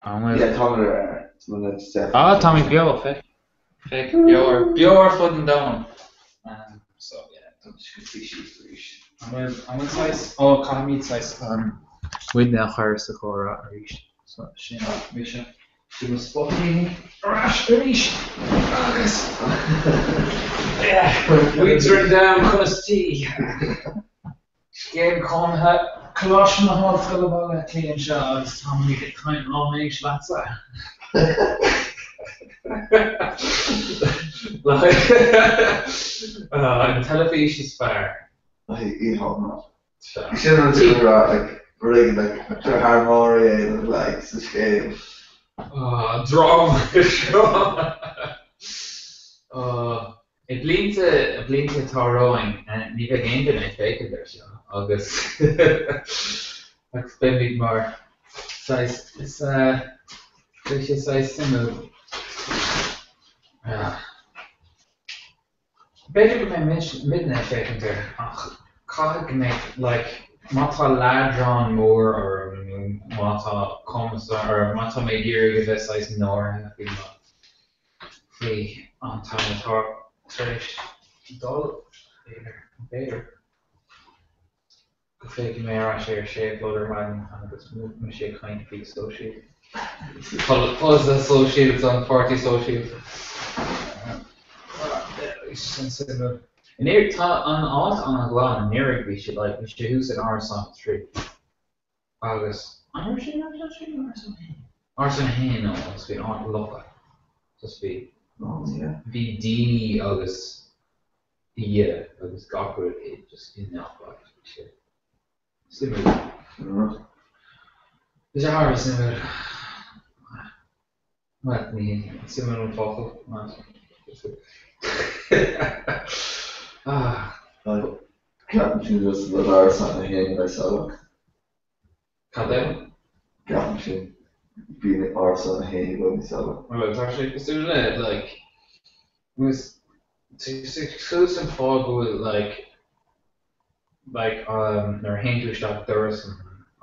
An bhfuil? Yeah, táimid ar air. Tá muid definitely. Ah, táimid beo, féach. Féach, beo ar, beo ar fud an domhain. Um, so, yeah, tá muid ag suí síos arís. An bhfuil, an bhfuil saghas, ó, caithfimid saghas, um, muidne a chur sa chomhrá arís. So, sin mise. Sin mo spotaí ar ais arís. Agus, yeah, muintir an domhain conas tá? Scéim Cónaithe Coláiste na hOllscoile Baile Átha Cliath anseo agus táimid ag caint ráiméis leatsa. An teilifís is fearr. Sin an rud a rá like rud like gur thar barr é like sa scéim. Dráma seo. I blianta, blianta atá romhainn, ní bheidh aon duine ag féachaint air seo agus agus beimid mar saghas, is beidh sé saghas suimiúil. B'fhéidir go mbeidh muidne ag féachaint air ach caithfidh go mbeidh like má tá leadrán mór orm nó má tá cumas orm, má tá mé ag iarraidh a bheith saghas náirithe faoi mo faoi an t-am atá tar éis dul, b'fhéidir, b'fhéidir go bhféachfaidh mé ar ais ar a sé a chlog ar maidin agus mise ag caint faoi sóisialta. Polasaithe sóisialta an Pháirtí Sóisialta. Suimiúil. Tá an áit an-ghlan, anuraidh bhí sé like, bhí sé thuas in árasán 3. Agus an raibh sé in árasán 3 nó árasán 1? Árasán 1 no agus bhí an áit lofa. Just bhí bhí daoine agus bia agus gach rud i just i ngach áit. Bhí sé suimiúil. Bhí sé thar a bheith suimiúil. Bhuel, ní suimiúil an focal. Ah. Ceapaim sin just le árasán a haon bheith salach. Cad é? Ceapaim sin bíonn árasán a haon i gcónaí salach. Bhuel, tá sé cosúil le like agus tá sé cosúil leis an fáth go bhfuil like like um nuair a théann tú isteach doras an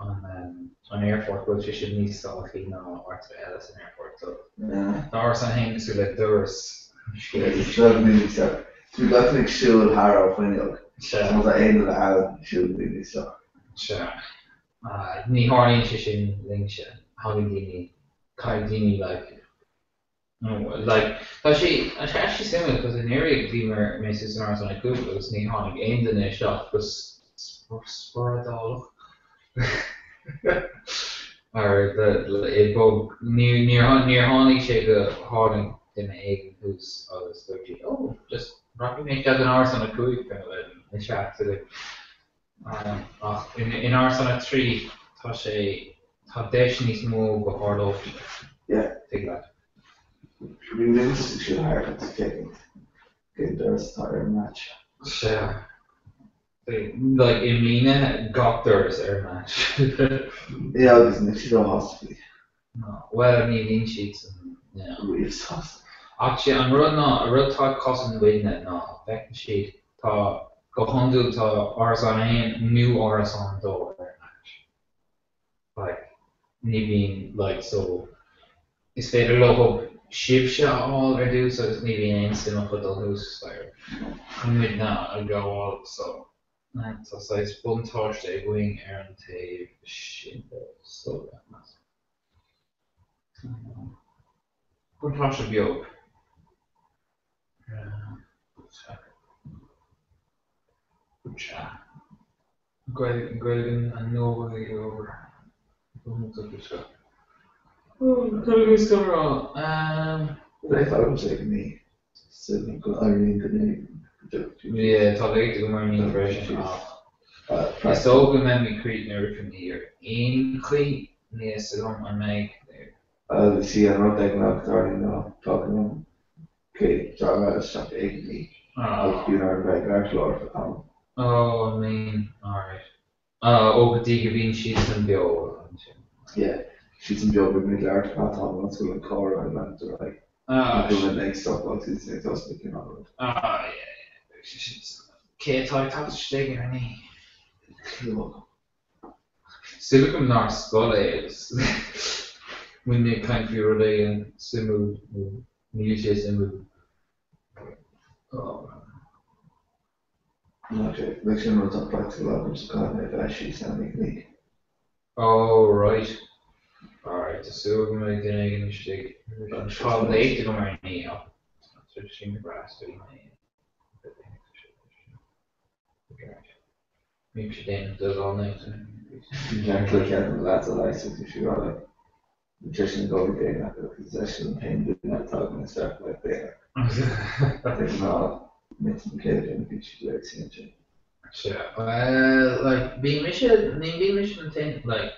an um an aerfort go bhfuil sé sin níos salachaí ná áiteanna eile san aerfort so tá árasán a haon cosúil le doras Seo daoine isteach. Tú gach ag siúl thar an fuinneog. Sea. Má tá aon duine ann, siúlann daoine isteach. Sea. Ní tharlaíonn sé sin linnse. Thagann daoine, caithfidh daoine like, like, tá sé, tá sé actually suimiúil because anuraidh bhí mé suas in árasán a cúig agus ní tháinig aon duine isteach go spioradálach ar i bog, níor níor tháinig sé go tháinig duine éigin thuas agus dúirt siad oh just rachaidh mé isteach in árasán a cúig kind of like isteach sa Ach in árasán a 3 tá sé, tá deis níos mó go tharlódh sé. Yeah. Tig leat. Bhí mé ag siúl thart agus féachaint cén doras atá ar an match. Sea. Like i mbliana gach doras ar an match. Yeah agus níl siad róshásta faoi. Ná, bhuel ní bhíonn siad san, yeah. Riamh sásta. Ach sé an rud ná, an rud atá ag cosaint muidne ná feiceann siad, tá, go hiondúil tá árasán 1 nó árasán 2 ar an latch. Like, ní bhíonn, like, so, is féidir leo sibhse a fháil ar dtús agus ní bhíonn aon suim acu dul thuas like, chun muidne a ghabháil, so, tá saghas buntáiste againn ar an taobh sin de, so, yeah. Buntáiste beag. Gaeilge an Nua ag obair. Bheadh agamsa ag an Suim go n-éiríonn go Yeah, tá léite go mar ní freisin ach is dóigh go mbeimid críochnaithe roimh an ar aon chaoi, níl a fhios agam an mbeidh. Agus sí an rud ag nach dtarlaíonn ná tagann an chéad dream eile isteach ag an naoi agus bíonn orainn bheith ag labhairt leo ar feadh tamaill. Oh, I mean, alright. Ó go dtí go mbíonn siadsan beo ansin. Yeah, siadsan beo beidh mé ag labhairt ar feadh tamaill ionas go bhfuil an comhrá ag leanúint ar aghaidh. Ah, Go bhfuil ag stopadh agus iad ag tosnú cineál rud. Ah, yeah, yeah, beidh sé sin suimiúil. Cé atá ag teacht isteach ar a naoi? Clue agam. Súil agam nár scoil é agus. Muidne ag caint faoi rud éigin suimiúil nó níl sé suimiúil. Oh man. Ok, like sin rud atá practical agam so caithfidh mé bheith síos ann ag 9. Oh right. Alright, tá súil agam go mbeidh duine éigin istigh. Tá léacht agam ar a 9 ach tá sin go breá so bhí mé Bímse déanach do lá léachta. Neart le ceann de na lads a leigheas agus bhí sé ag rá like bhí seisean i gcónaí déanach agus is eisean an t-aon duine a tagann isteach like déanach. De ghnáth Mitt nó Céadaoin a bhíonn siad uilig suí ansin. Sea, well like bhí mise, ní bhí mise an t-aon like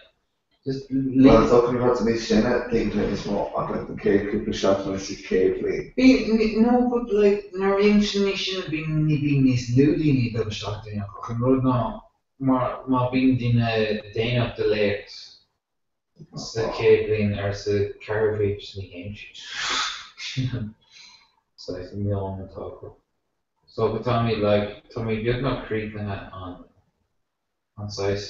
just Bhuel is dócha nuair atá tú níos sine tuigeann tú níos mó ach like don chéad cúpla seachtain sa chéad bhliain. Bhí, no but like nuair a bhímse níos sine bíonn, ní bíonn níos lú daoine ag dul isteach déanach ach an rud ná má, má bíonn duine déanach do léacht sa chéad bhliain ar sa ceathrú bhliain just ní théann siad. Sin an saghas meon atá acu. So go táimid like, táimid beagnach críochnaithe an an saghas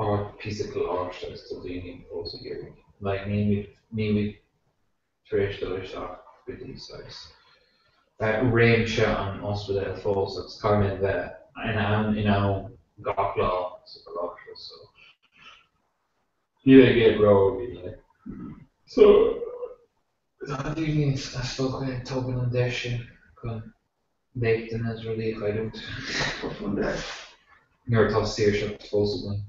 ár píosa coláiste agus tá daoine fós ag iarraidh like nílimid nílimid tar éis dul isteach go dtí saghas réimse an ospidéil fós agus caithfidh mé bheith in ann in am gach lá sa choláiste so níl aon rogha againn like so tá daoine is dócha ag tógaint an deis sin chun léachtanna is rudaí a chailliúint. Nuair atá saoirseacht fós againn.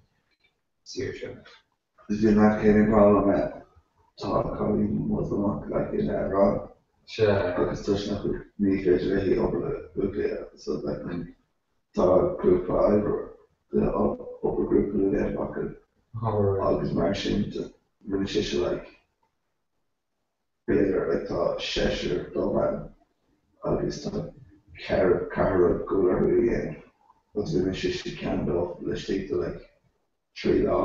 Saoirse. Bhí an leaid céanna ag rá liom tá cailín Moslamach like ina rang Sea. agus toisc nach bhfuil ní féidir léi obair le so like tá grúpa oibre obair grúpa le déanamh acu agus mar sin rinne sise like b'fhéidir like tá seisear dóibh ann agus tá ceathrar ceathrar rud go bhfuil orthu a dhéanamh agus rinne sise ceann dóibh laistigh de like 3 lá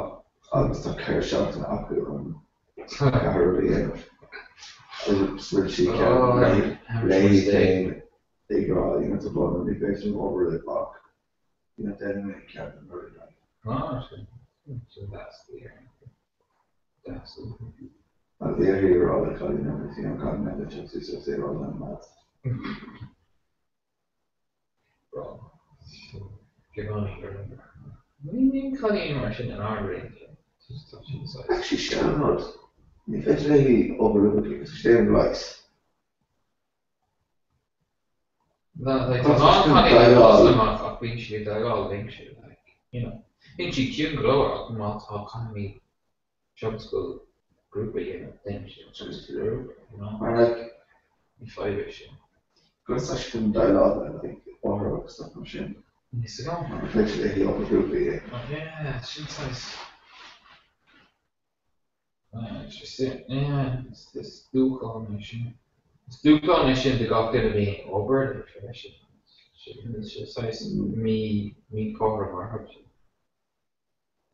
agus tá 4 seachtaine acu an ceathrú rud a dhéanamh agus rinne sí ceann léi léi féin ag rá you know tá brón orm ní féidir liom obair libh ach you know déanfaidh mé ceann den rud like. Ah sin sin deas Deas. Agus bhí uirthi a rá le cailín agus bhí an cailín eile teacht suas agus é a rá lena lads. Rá. Beagáinín greannmhar. Níl cailín mar sin in ár réimse. Tá siad saghas. Actually sin an rud. Ní féidir léi obair le agus sé an leigheas. Tá a lán cailíní Moslamach ach bíonn siad ag déileáil liomsa, like, you know. Bíonn siad ciúin go leor ach má tá caithfimid tionscal grúpa a dhéanamh, déanann siad an tionscal grúpa, you know. Mar like, Ní fadhb é sin. Conas tá siad chun déileáil le like othair agus stuff mar sin? Níl 's agam. Mar féidir léi obair grúpa a dhéanamh. Yeah, sin saghas. Is dúshlán é sin. Is dúshlán é sin do gach duine a bhíonn ag obair leis freisin. Sin saghas míchothrom orthu.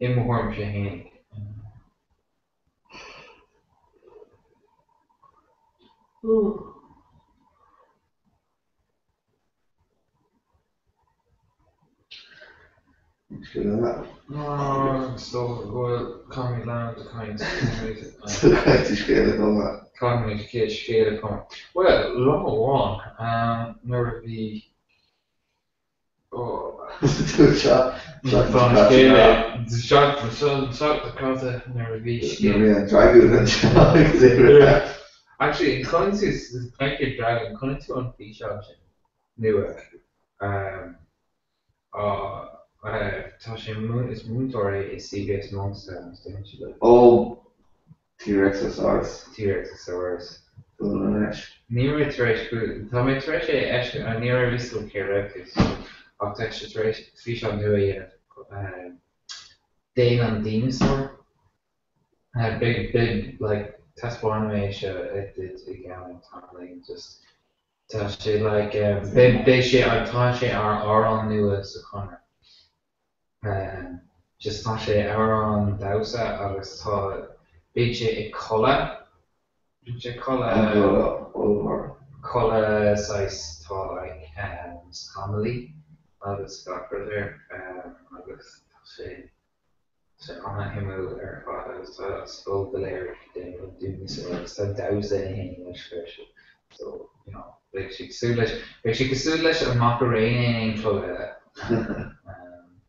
I mo thuairimse féin. Is dócha go bhfuil caithfimid leanúint de chaint. Caithfimid chéad scéal a chumadh. Bhuel, lá amháin nuair a bhí Nuair a bhí scéal. Nuair a bhí an dragún anseo agus é ag Actually, chonaic tú, caint ar dragon, chonaic tú an físeán sin nua? Tá sé, is múinteoir é i CBS Monkstown agus déanann sé like. Ó, T-Rexosaurus. T-Rexosaurus. Bhuel anois. Ní raibh mé tar éis, tá mé tar éis é a fheiscint, ní raibh a fhios agam cé raibh tú, so, ach tá sé tar éis físeán nua a dhéanamh, Déan an dineasár. Beidh, beidh, like, taispeánfaidh mé é seo duit i gceann tamaill éigin, just, tá sé like, beidh, beidh sé, tá sé ár amhrán nua sa Chonradh. Just tá sé amhrán damhsa agus tá, bíonn sé ag codladh, bíonn sé ag codladh, codladh saghas, tá like scamaillí agus gach rud air agus tá sé, tá sé an-shuimiúil ar fad agus tá an scoil go léir ag déanamh an. Dúnasúr agus tá damhsa é fhéin leis freisin. So, you know, beidh sé cosúil leis, beidh sé cosúil leis an Macarena in aon chlub eile.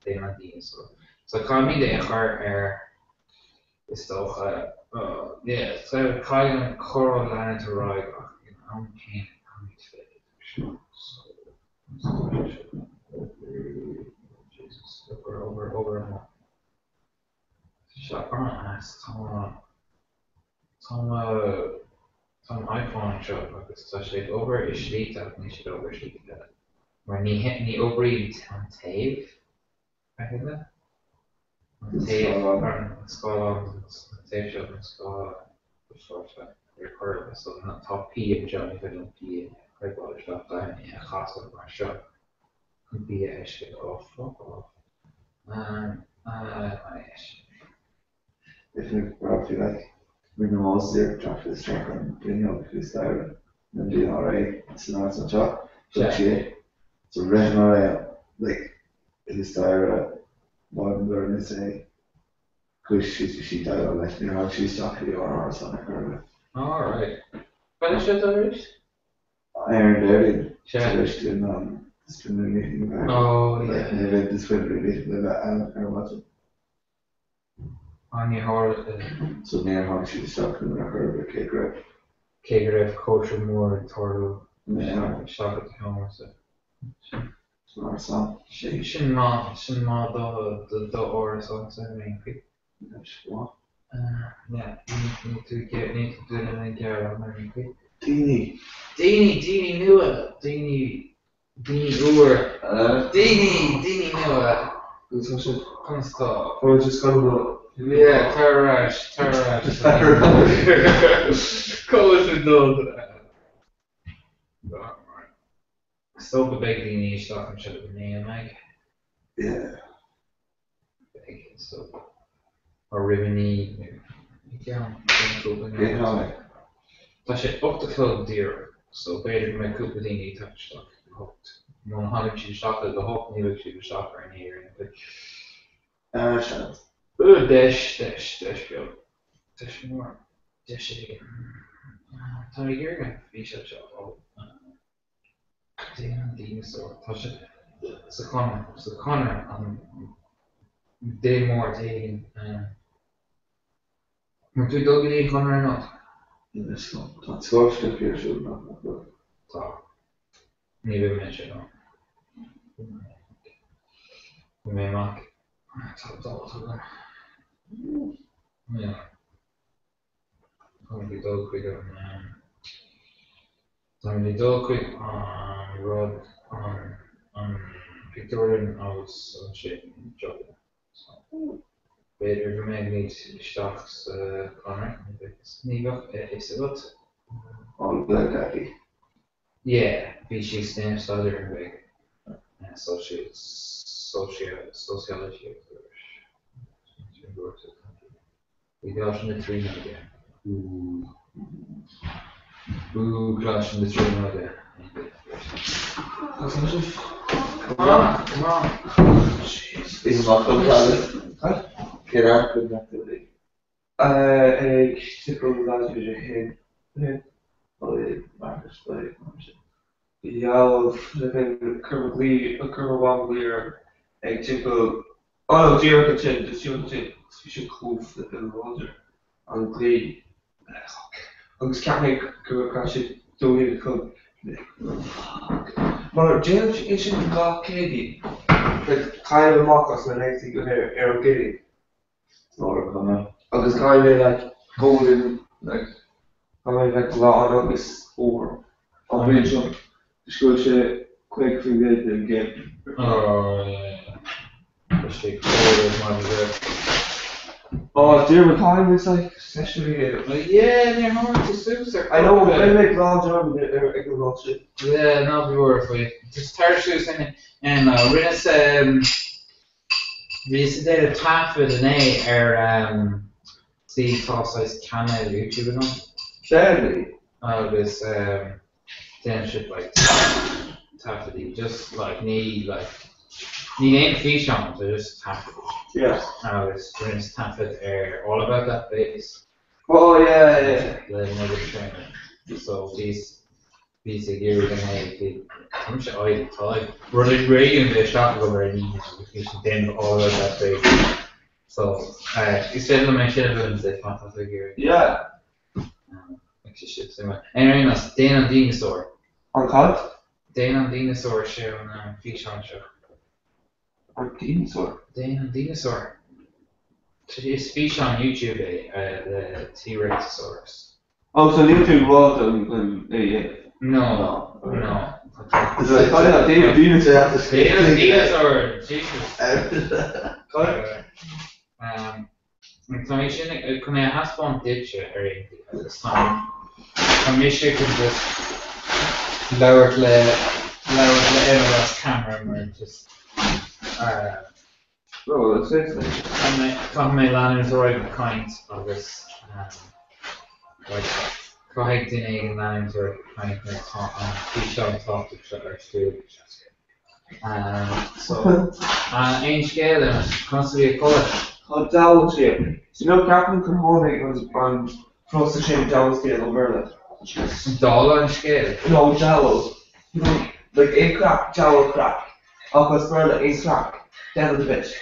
Déan an Dinosár. So caithfimid é a chur ar, is dócha, yeah, so caithfidh an comhrá leanúint ar aghaidh ach ag an am céanna caithfimid féachaint air seo. So, Jesus, obair, obair, obair amach. Seo an-deas, tá tá mo tá m'iPhone anseo agus tá sé ag obair i slite ach níl sé ag obair i slite eile. Mar ní ní oibríonn an taobh a thuilleadh. An taobh an scáileán an taobh seo den scáileán ar chor ar bith. So tá P anseo, ní féidir liom P a thógáil isteach, caithfidh mé é a chasadh mar seo. Chun P a fheiscint. Oh fuck off. Rinne Moses iarracht teacht isteach an bhfuinneog thuas staighre nuair a bhí an RA san árasán seo. Thug sí é. So rith an RA like thuas staighre maidin nuair a rinne sé chuaigh sí sí déileáil leis níor tháinig sí isteach go dtí ár árasán ar chor ar bith. Alright. Cad é seo arís? Ar an Déardaoin, tar éis dúinn an disciplinary meeting a bheith againn. Like, ní bheidh disciplinary meeting le bheith ann ar maidin. Ah, ní tharla. So níor tháinig siad isteach chugainn ar chor ar bith, cé go raibh. Cé go raibh cóisir mór ag tarlú isteach i do sheomra-sa. San árasán. Sin maith, sin maith do do árasán-sa ar aon chaoi. Daoine. Daoine, daoine nua, daoine, daoine úr, daoine, daoine nua. Conas tá sibh? Conas tá? Tá muid just chun dul. Yeah, tar ar ais, tar ar ais. Tar ar ais. Cá bhfuil tú ag dul? Is dócha beidh daoine isteach anseo inné, an mbeidh? Yeah. Beidh, is dócha. Mar roimh a naoi nó i gceann cúpla nóiméad. Tá sé 8 a chlog díreach, so b'fhéidir go mbeidh cúpla daoine ag teacht isteach ag a hocht. Muna thagann siad isteach ag a hocht, ní bheidh siad isteach ar a naoi ar aon chaoi. Seans. Deis, deis, deis beag. Deis mhór. Deis éigin. Tá mé ag iarraidh an físeán seo a fháil. Déan an dineasár. Tá sé sa Chonradh, sa Chonradh an Dé Máirt éigin. An bhfuil tú ag dul go dtí an Chonradh anocht? Ní fios dom. Tá an scór sciobtha ar siúl anocht, nach bhfuil? Tá. Ní bheidh mise ann. Beidh mé amach. Tá dáta agam. Yeah. Táimid ag dul chuig an Táimid ag dul chuig an rud, an an pictiúrlann agus ansin jogging. So, b'fhéidir go mbeimid isteach sa Chonradh, ní bheadh ní bheadh a fhios agat. All the Jackie. Yeah, bhí sí ag déanamh staidéar ar an Ghaeilge. Socio, sociology I gColáiste na Tríonóide. Bú. Bú Coláiste na Tríonóide. Come on, come on. Is maith liom Cad? Cén am go mbeadh tú ag? Ag timpeall leath tar éis a haon. Marcus beidh mar sin. Dhealbh chuir mo ghlaoh chuir mo mham glaoh orm ag timpeall oh no díreach ansin just díreach ansin agus bhí sé chomh flippin láidir an ghaoth agus cheap mé go raibh sé dó dhéag a chlog fuck mar déanann sé é sin gach Céadaoin like caithim amach as na léachtaí go léir ar an gCéadaoin. Agus caithfidh mé like golden like caithfidh mé bheith glan agus úr an bhliain seo toisc go bhfuil sé 50% den gcéim. Oh yeah yeah. Tá sé chomh maith le Oh Diarmuid caithfidh muid like session a dhéanamh. Oh yeah níor tháinig tú suas ar I know rinne mé glan dearmad ar ag an rud sin. Yeah ná bí buartha faoi. Just tar suas in in rinne Bhíos ag déanamh taifead inné ar see tá saghas cainéal YouTube agam. Deadly. Agus déanann siad like taifeadaí just like ní like níl aon físeán they're just taifeadaí. Yeah. Agus rinneas taifead ar All About That Bass. Oh yeah, yeah. Le Nugget Trainer. So bhíos bhíos ag iarraidh go mbeidh bhí tá mise idle tá like rud éigin ag dul isteach agam ar an oíche agus bhí sin déanamh all out that day. So is féidir liom é sin a mhúineadh duit má tá tú ag iarraidh. Yeah. Ag sé sin suimiúil. Ar aon nós, Déan an Dineasár. An cad? Déan an Dineasár sé an físeán seo. An Dineasár? Déan an Dineasár. Is físeán YouTube é le T-Rexosaurus. Oh, so níl tú ag rá dom chun é a dhéanamh? No, no. Is é cad é Déan an Dineasár? Déan an Dineasár, Jesus. Cad? Tá mé sin chun é a thaispeáint duitse ar aon chaoi agus tá tá mise chun just labhairt le labhairt le Emma as camera mar just uh, No, is féidir leis. Caithfidh mé caithfidh mé leanúint ar aghaidh ag caint agus um, like, caithfidh duine éigin leanúint ar aghaidh ag caint nuair atá an físeán tábhachtach seo ar siúl. So, aon scéal Emma? Conas a bhí a codladh? Tá diabhal scéal. You know, ceapaim gur tháinig an frása sin diabhal scéal ó Bhéarla. Dála an scéil? No, diabhal. You know, like aon craic, diabhal craic. Ach as Béarla aon craic, devil a bit.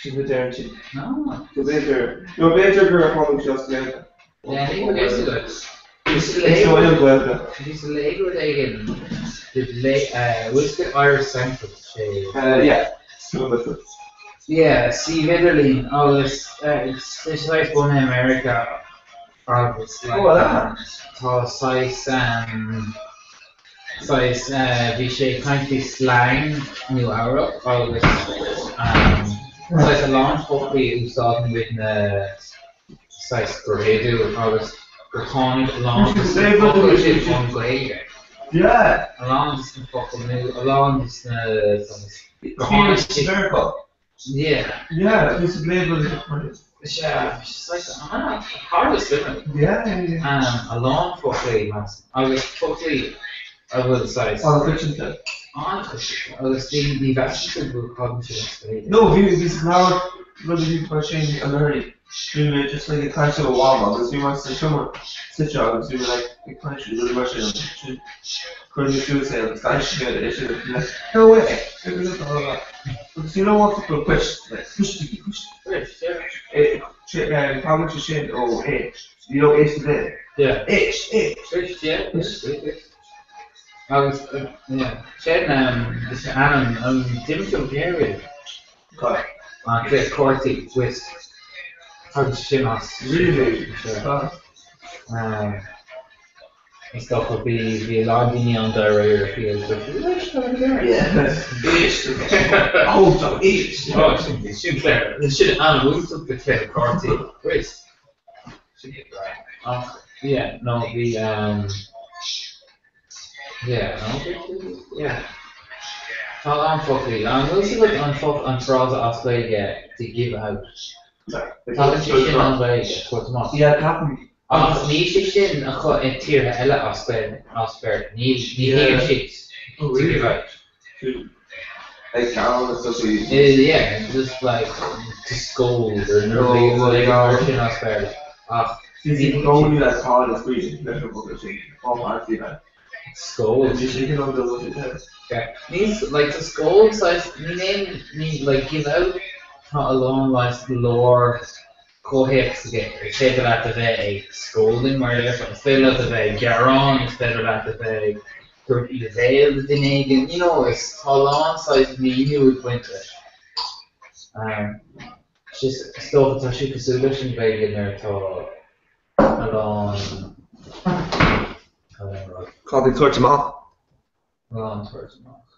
Sin a deireann siad. Ah. So b'fhéidir, no b'fhéidir gur tháinig sé as Gaeilge. Yeah, ní bhfuil fhios agat. Is dóigh liom Gaeilge. Bhíos ag léamh rud éigin, bhfuil fhios agat Irish Central, sé. Yeah, suimiúil. Yeah, suíomh idirlín agus tá sé saghas bunaithe i Meiriceá agus like tá saghas saghas bhí sé ag caint faoi slang Nua Eabhrac agus saghas a lán foclaí a úsáideann muidne saghas go réadúil agus gur tháinig a lán de na focail sin ón Ghaeilge. Yeah. A lán de na focail nó a lán de na saghas gur tháinig siad. Yeah. Yeah, bhí sa bhliain rud éigin mar sin. Sea, bhí sé saghas thar a bheith suimiúil. Yeah, yeah, yeah. A lán foclaí, measaim. Agus foclaí a bhfuil saghas. An-choitianta. An-choitianta. Agus ní ní mheasann tú go dtagann siad as Gaeilge. No, bhí bhí sa leabhar rud a bhí mar sin anuraidh. Bhí mé just like ag caint le mo mham agus bhí mé sa seomra suite agus bhí mé like ag caint faoi rudaí mar sin agus ansin chuir mé suas é agus d'éist mé leis sin agus bhí mé like no way! Agus you know what focal cuist like cuistigí cuist Cuist, yeah. Tagann sé sin ó éist you know éist a bheith Yeah. Éist, éist! Cuist, yeah. Cuist, cuist. Agus yeah sin is ainm an d'imir tú an cluiche riamh? Cad? An cluiche cártaí, Whist. Tagann sé sin as. Really? Sea. Is dócha bhí bhí a lán daoine ann dáiríre faoi agus dúirt siad, Éist tá Yeah. Éist! Oh, tá éist! Oh, sin sin cluiche sin an-iontach de chluiche cártaí, Whist. Sin iad right. Ach yeah, no bhí um, Yeah, no, yeah. Tá a lán foclaí. An bhfuil fhios agat an focal, an frása as Gaeilge to give out? Tagann sé sin ón Ghaeilge, tabhairt amach. Yeah, ceapaim. Ach níl sé sin acu i tíortha eile as Gaeilge, as Béarla. Níl, ní thuigeann siad to give out. Ag ceann is does he. Yeah, just like to scold or nó rud éigin mar sin as Béarla. Ach Bhí sí i gcónaí le cáil is faoi leis an bhfocal sin, fá mar a Scold. Bhí sí in ann dul leis. Yeah. Níl, like to scold saghas, níl aon, ní, like give out, tá a lán like lár comhthéacs aige. Is féidir leat a bheith ag scolding mar a déarfá, is féidir leat a bheith ag gearán, is féidir leat a bheith ag tabhairt íde bhéil do duine éigin, you know, is tá a lán saghas míniú ag baint leis. Um, is dócha tá sé cosúil leis an Ghaeilge nuair atá a lán, a lán rud. Cad ag tabhairt amach? A lán tabhairt amach.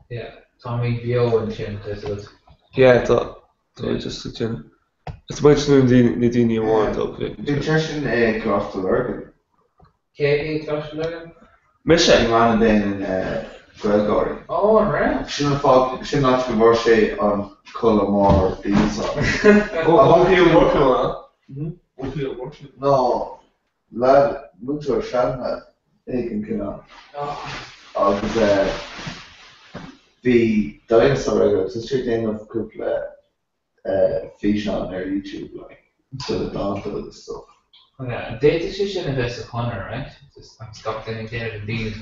Yeah, táimid beo ansin, tá fhios agat. Yeah, tá. Tá just ag déanamh. Is muid na daoine amháin atá ag Bhí seisean i gColáiste Lurgan. Cé a bhí i gColáiste Lurgan? Mise. An bhean a dhéanann GaelGáirí. Ó, an raibh? Sin an fáth, sin an áit go bhfuair sé an culaith mór dineasár. Ó, Eochaidh Ó Murchú, an ea? Eochaidh Ó Murchú. No, Leaid, múinteoir seanleaid éigin cineál. Agus bhí dinosaur aige agus tá sé ag déanamh cúpla físeán ar YouTube like. Do na dánta agus stuff. Oh yeah, d'fhéadfadh sé sin a bheith sa chonradh, right? Just agus gach duine ag déanamh an daoine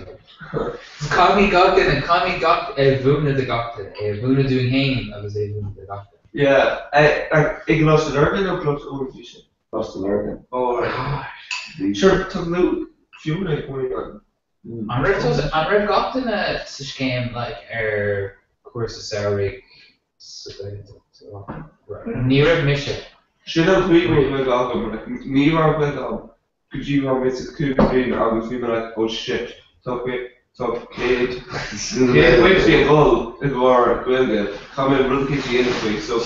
Caithfidh gach duine, caithfidh gach é a mhúineadh do gach duine, é a mhúineadh dúinn féin agus é a mhúineadh do gach duine. Yeah, i gColáiste Lurgan nó Coláiste Eoin a bhí sé? Coláiste Lurgan. Oh right. Bhí. Sure, tá Luke Fiona i gcónaí ann. An raibh tusa, an raibh gach duine sa scéim like ar chúrsa samhraidh sa Ghaeltacht? Ní raibh mise. Sin an chaoi go raibh Gaeilge agam, like ní raibh Gaeilge agam go dtí go raibh mé sa cúigiú bliain agus bhí mé like oh shit tá tá 100 100 pointí ag dul i gcomhair Gaeilge, caithfidh mé rud éicint a dhéanamh faoi so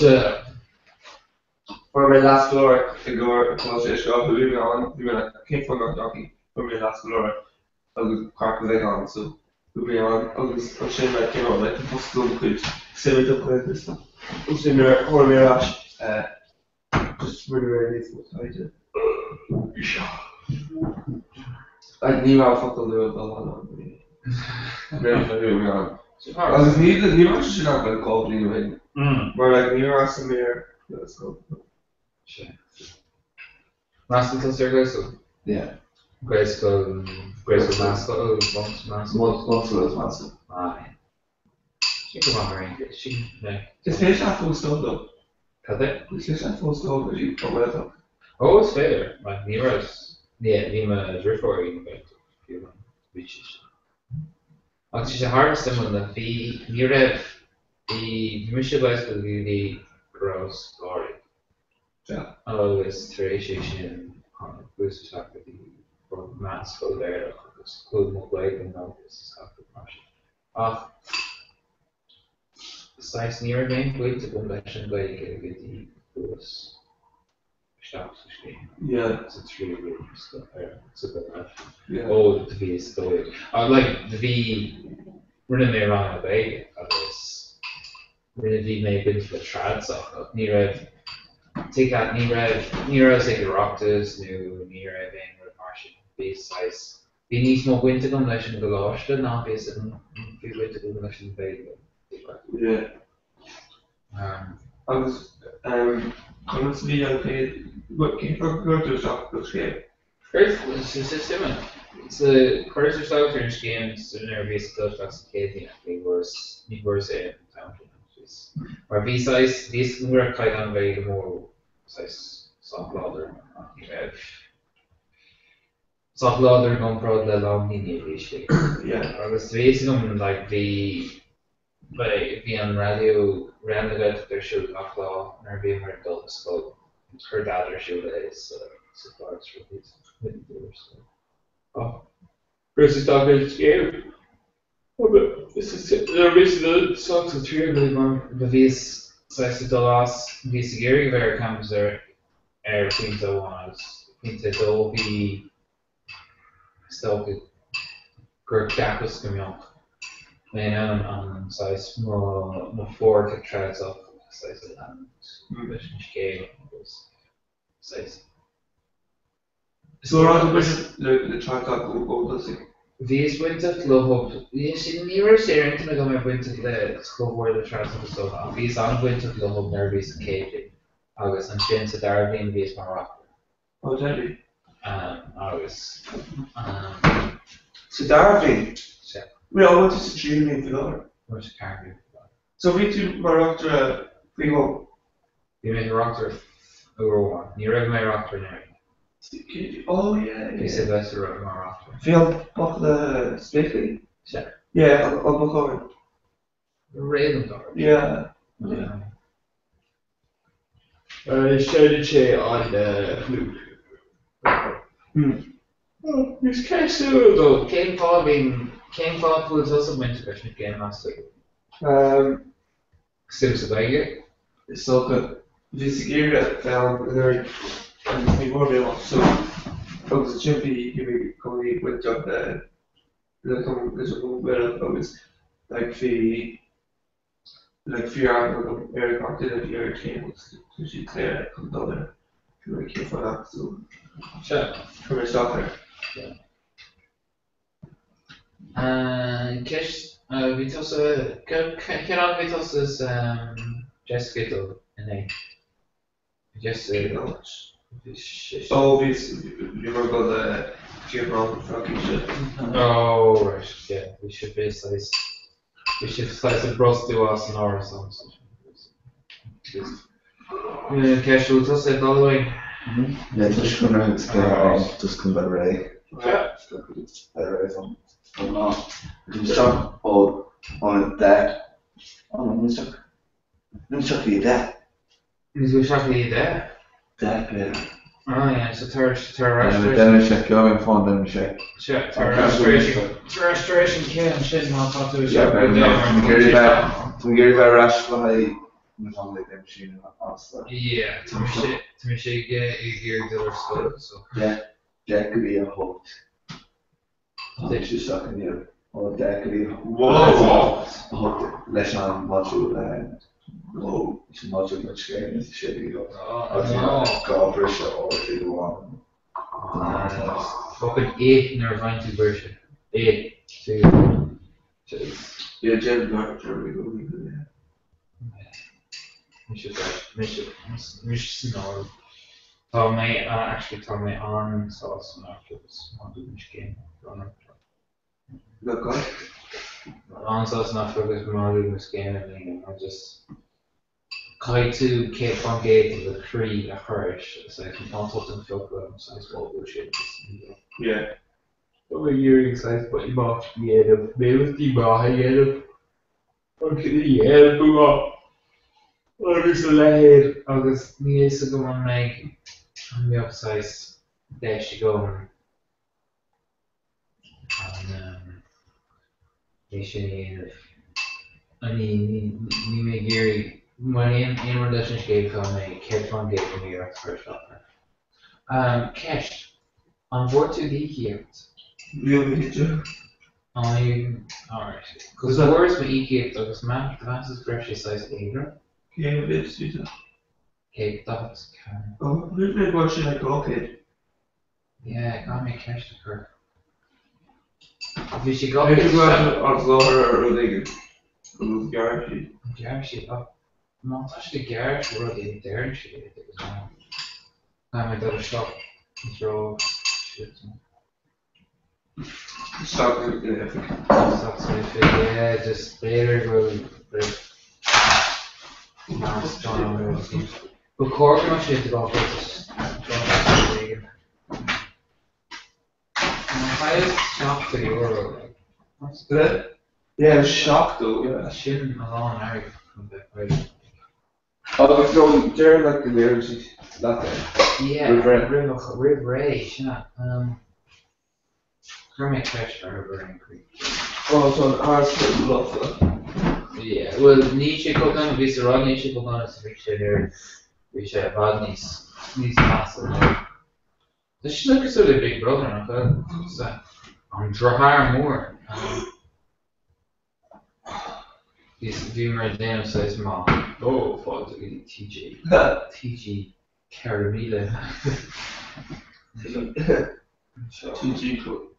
Fuair mé leathscoláireacht i gcomhair Coláiste Uisce Átha bhí mé ann, bhí mé like cén fáth nach ndeachaigh, fuair mé leathscoláireacht agus craic a bheith ann so bhí mé ann agus ansin like you know like mhuscail mo chuid suime don Ghaeilge and stuff ansin nuair a tháinig mé ar ais eh just rinne mé níos mó taighde. Like ní raibh focal nua dul ann really. Nuair a bhí mé ann. Agus ní ní raibh sé sin ach like 2 bhliain ó shin. Mar like ní raibh sa mír let's go. Sea. Fhreastail tusa ar Ghaelscoil? Yeah. Gaelscoil, Gaelscoil Meánscoil, Bunscoil? Bunscoil is meánscoil. Ah, yeah. Sin go maith ar aon chaoi. Sin like. Is féidir leat fós dul though. Cad é? Is féidir leat fós dul go dtí an Ghaeltacht. Ó, is féidir. Like ní raibh, yeah, bhí mo dhriofúr ag an Ghaeltacht fiú amháin. Bhí sí sin. Ach tá sé thar a bheith suimiúil like bhí, ní raibh, bhí, bhí mise i Gaelscoil go dtí go raibh scoláirí. Agus tar éis é sin tháinig chuas isteach go dtí meánscoil Bhéarla agus chuaigh mo Ghaeilge in olcas is gach rud mar sin. Ach saghas ní raibh aon bhaint agam leis an Ghaeilge go dtí chuas isteach sa scéim sa tríú bliain sa Ghaeltacht. Ó do bhíos dóigh. Ach like do bhí, rinne mé ranganna Gaeilge agus rinne, bhí mé bainte le Tradsoc ach ní raibh, tuig leat, ní raibh, ní rabhas ag Oireachtas nó ní raibh aon rud mar sin. Bhí saghas, bhí níos mó baint agam leis an gcoláiste ná bhí bhí baint agam leis an Ghaeilge. Tuig leat. Yeah. Agus conas a bhí an chéad, cén fáth gur chuir tú isteach don scéim? Chuireas isteach ar an scéim nuair a bhíos ag dul isteach sa chéad bhliain ach ní bhfuaireas, ní bhfuaireas é an t-am sin agus mar bhí saghas, bhí a fhios agam go raibh caighdeán Gaeilge mór saghas sách láidir ach ní raibh sách láidir i gcomparáid le a lán daoine a bhí istigh. Agus bhí a fhios agam like bhí Bhí an raidió, Raidió na Gaeltachta ar siúl gach lá nuair a bhíomar ag dul ar scoil. Chuir Daid ar siúl é sa charr is rudaí is muid ag dul ar scoil. Ach chuireas isteach ar an scéim agus nuair a bhíos ag dul isteach sa tríú bliain mar do bhíos saghas ag dul as, bhíos ag iarraidh a bheith ar campus ar ar phointe amháin agus pointe a dó bhí Is dócha gur cheapas go mbeadh mé in ann an saghas mo mo pháirt ag Tradsoc saghas a leanúint leis an scéim agus saghas Is dócha go raibh le le Tradsoc ó thosaigh. Bhíos bainteach leo, ní raibh sé ar intinn agam a bheith bainteach le chomh mór le Tradsoc is dócha ach bhíos an-bhainteach leo nuair a bhíos sa chéad bhliain agus ansin sa dara bliain bhíos mar reachtaire. Ó deimhin. Agus. Sa dara bhliain? Sea. Bhuel, an bhfuil tú sa tríú bliain faoi láthair? Tá mé sa ceathrú bliain faoi láthair. So bhí tú mar reachtaire faoi dhó? Bhí mé mar reachtaire uair amháin. Ní raibh mé mar reachtaire anuraidh. Oh yeah, yeah. Bhí Sylvester mar reachtaire. Bhí an bachalla spéaclaí? Sea. Yeah, an bachall. Réadlann dár. Yeah, yeah. Seinneann sé an fhliúit. Is ceist suimiúil dó cén fáth a bhíonn, cén fáth go bhfuil tusa bainteach leis an scéim meas tú? Suim sa Ghaeilge? Is dócha. Bhíos ag iarraidh a bheith ann anuraidh agus ní bhfuair mé amach so agus ansin bhí bhí mé i gcónaí bainteach le le Cumann leis an gCumann Gaelach agus like bhí like bhí aithne agam ar gach duine a bhí ar an scéim agus tá siad saor chun dul air bhí mé cén fáth nach so Sea. chuir mé isteach air. Yeah. Ceist, bhí tusa, cén am a bhí tusa is Jessica ag dul inné? Jessica. Cén áit? Bhí sé. Ó bhí bhíomar ag dul le Tír Chonaill Fraincise. Oh right, yeah, bhí sibh bhí saghas, bhí sibh saghas ag brostú as an árasán so sin. Ceist, bhfuil tusa ag dul uainn? Yeah, tá sé chun rith just chun bheith réidh. Bheith réidh don don lá. Bhí isteach ó ón 10. Ó no, níl isteach. Níl isteach go dtí 10. Níl tú isteach go dtí 10? 10 b'fhéidir. Ah yeah, so tar tar ar ais tar éis. Déanfaidh mé seic, gheobhaidh mé an fón, déanfaidh mé seic. Sea, tar ar ais tar éis tar ais tar éis an ceann sin má tá tú isteach go dtí 10 mar Tá mé ag iarraidh bheith tá mé ag iarraidh bheith ar ais le haghaidh na family game sin astu. Yeah, tá mise tá mise ag ag iarraidh dul ar scoil so. 10 10 go dtí 8. Tá mise isteach inniu ó 10 go dtí 8 leis an module leis an module don scéim is sé go dtí 8 agus dhá bhriseadh uair amháin. Fucking ith nuair a bhain tú briseadh. Ith. Tú. Yeah, déan Jeremy go dtí go yeah. Mise mise mise san áireamh. Tá mé actually tá mé an-sásta nach bhfuil modúl na scéime Le go? An-sásta nach bhfuil modúl na scéime i mbliana mar just caithfidh tú 100% de do chroí a chur saghas má tá tú fiuchadh an saghas modúl sin just ní bheadh. Yeah. Tá mé ag iarraidh saghas maith a dhéanamh, mé maith a dhéanamh. Agus a dhéanamh agus a leithéid agus níl a fhios agam an mbeidh, an mbeadh saghas deis agam an é sin a dhéanamh. Ní, ní, níl mé ag iarraidh, mar aon, aon rud leis an scéim caithfidh mé 100% de m'iarracht a chur isteach air. Ceist, An bhfuair tú d'íocaíocht? Níl mé cinnte. Alright. Cos fuaireas m'íocaíocht agus mheasas go raibh sé saghas éadrom. Cé mhéad a bhí sé? 144. Ó, shíl mé go raibh sé like 200. Yeah, caithfidh mé ceist a chur. Bhí sé B'fhéidir go raibh siad á soláthar ar rud éigin. An rud gearr siad. Ghearr siad, ach má tá siad ag gearradh rudaí, deireann siad é agus Caithfidh mé dul isteach i dtreo siad. Isteach in oifig. Isteach san oifig, yeah, just b'fhéidir go bhfuil meascán ann nó rud éigin. Ba chóir go mbeadh sé 200 éigin. Má chailleas €70 like. Yeah, 70, yeah. Sin a lán airgid chun bheith caillte. Agus nó deir leat go ndeireann siad leat é. Yeah, Roimh ré. roimh roimh ré, sea. Chuir mé ceist orthu ar aon chaoi. Ó, tá an árasán lofa. Yeah, bhuel, níl sé chomh dona, bhíos ag rá níl sé chomh dona is a bhí sé anuraidh. Bhí sé i bhfad níos, níos measa anuraidh. Tá sé cosúil le Big Brother, nach bhfuil? Sea. An Deartháir Mór. Bhíomar ag déanamh saghas maith. Ó, fáilte go dtí TG. TG 4000. TG,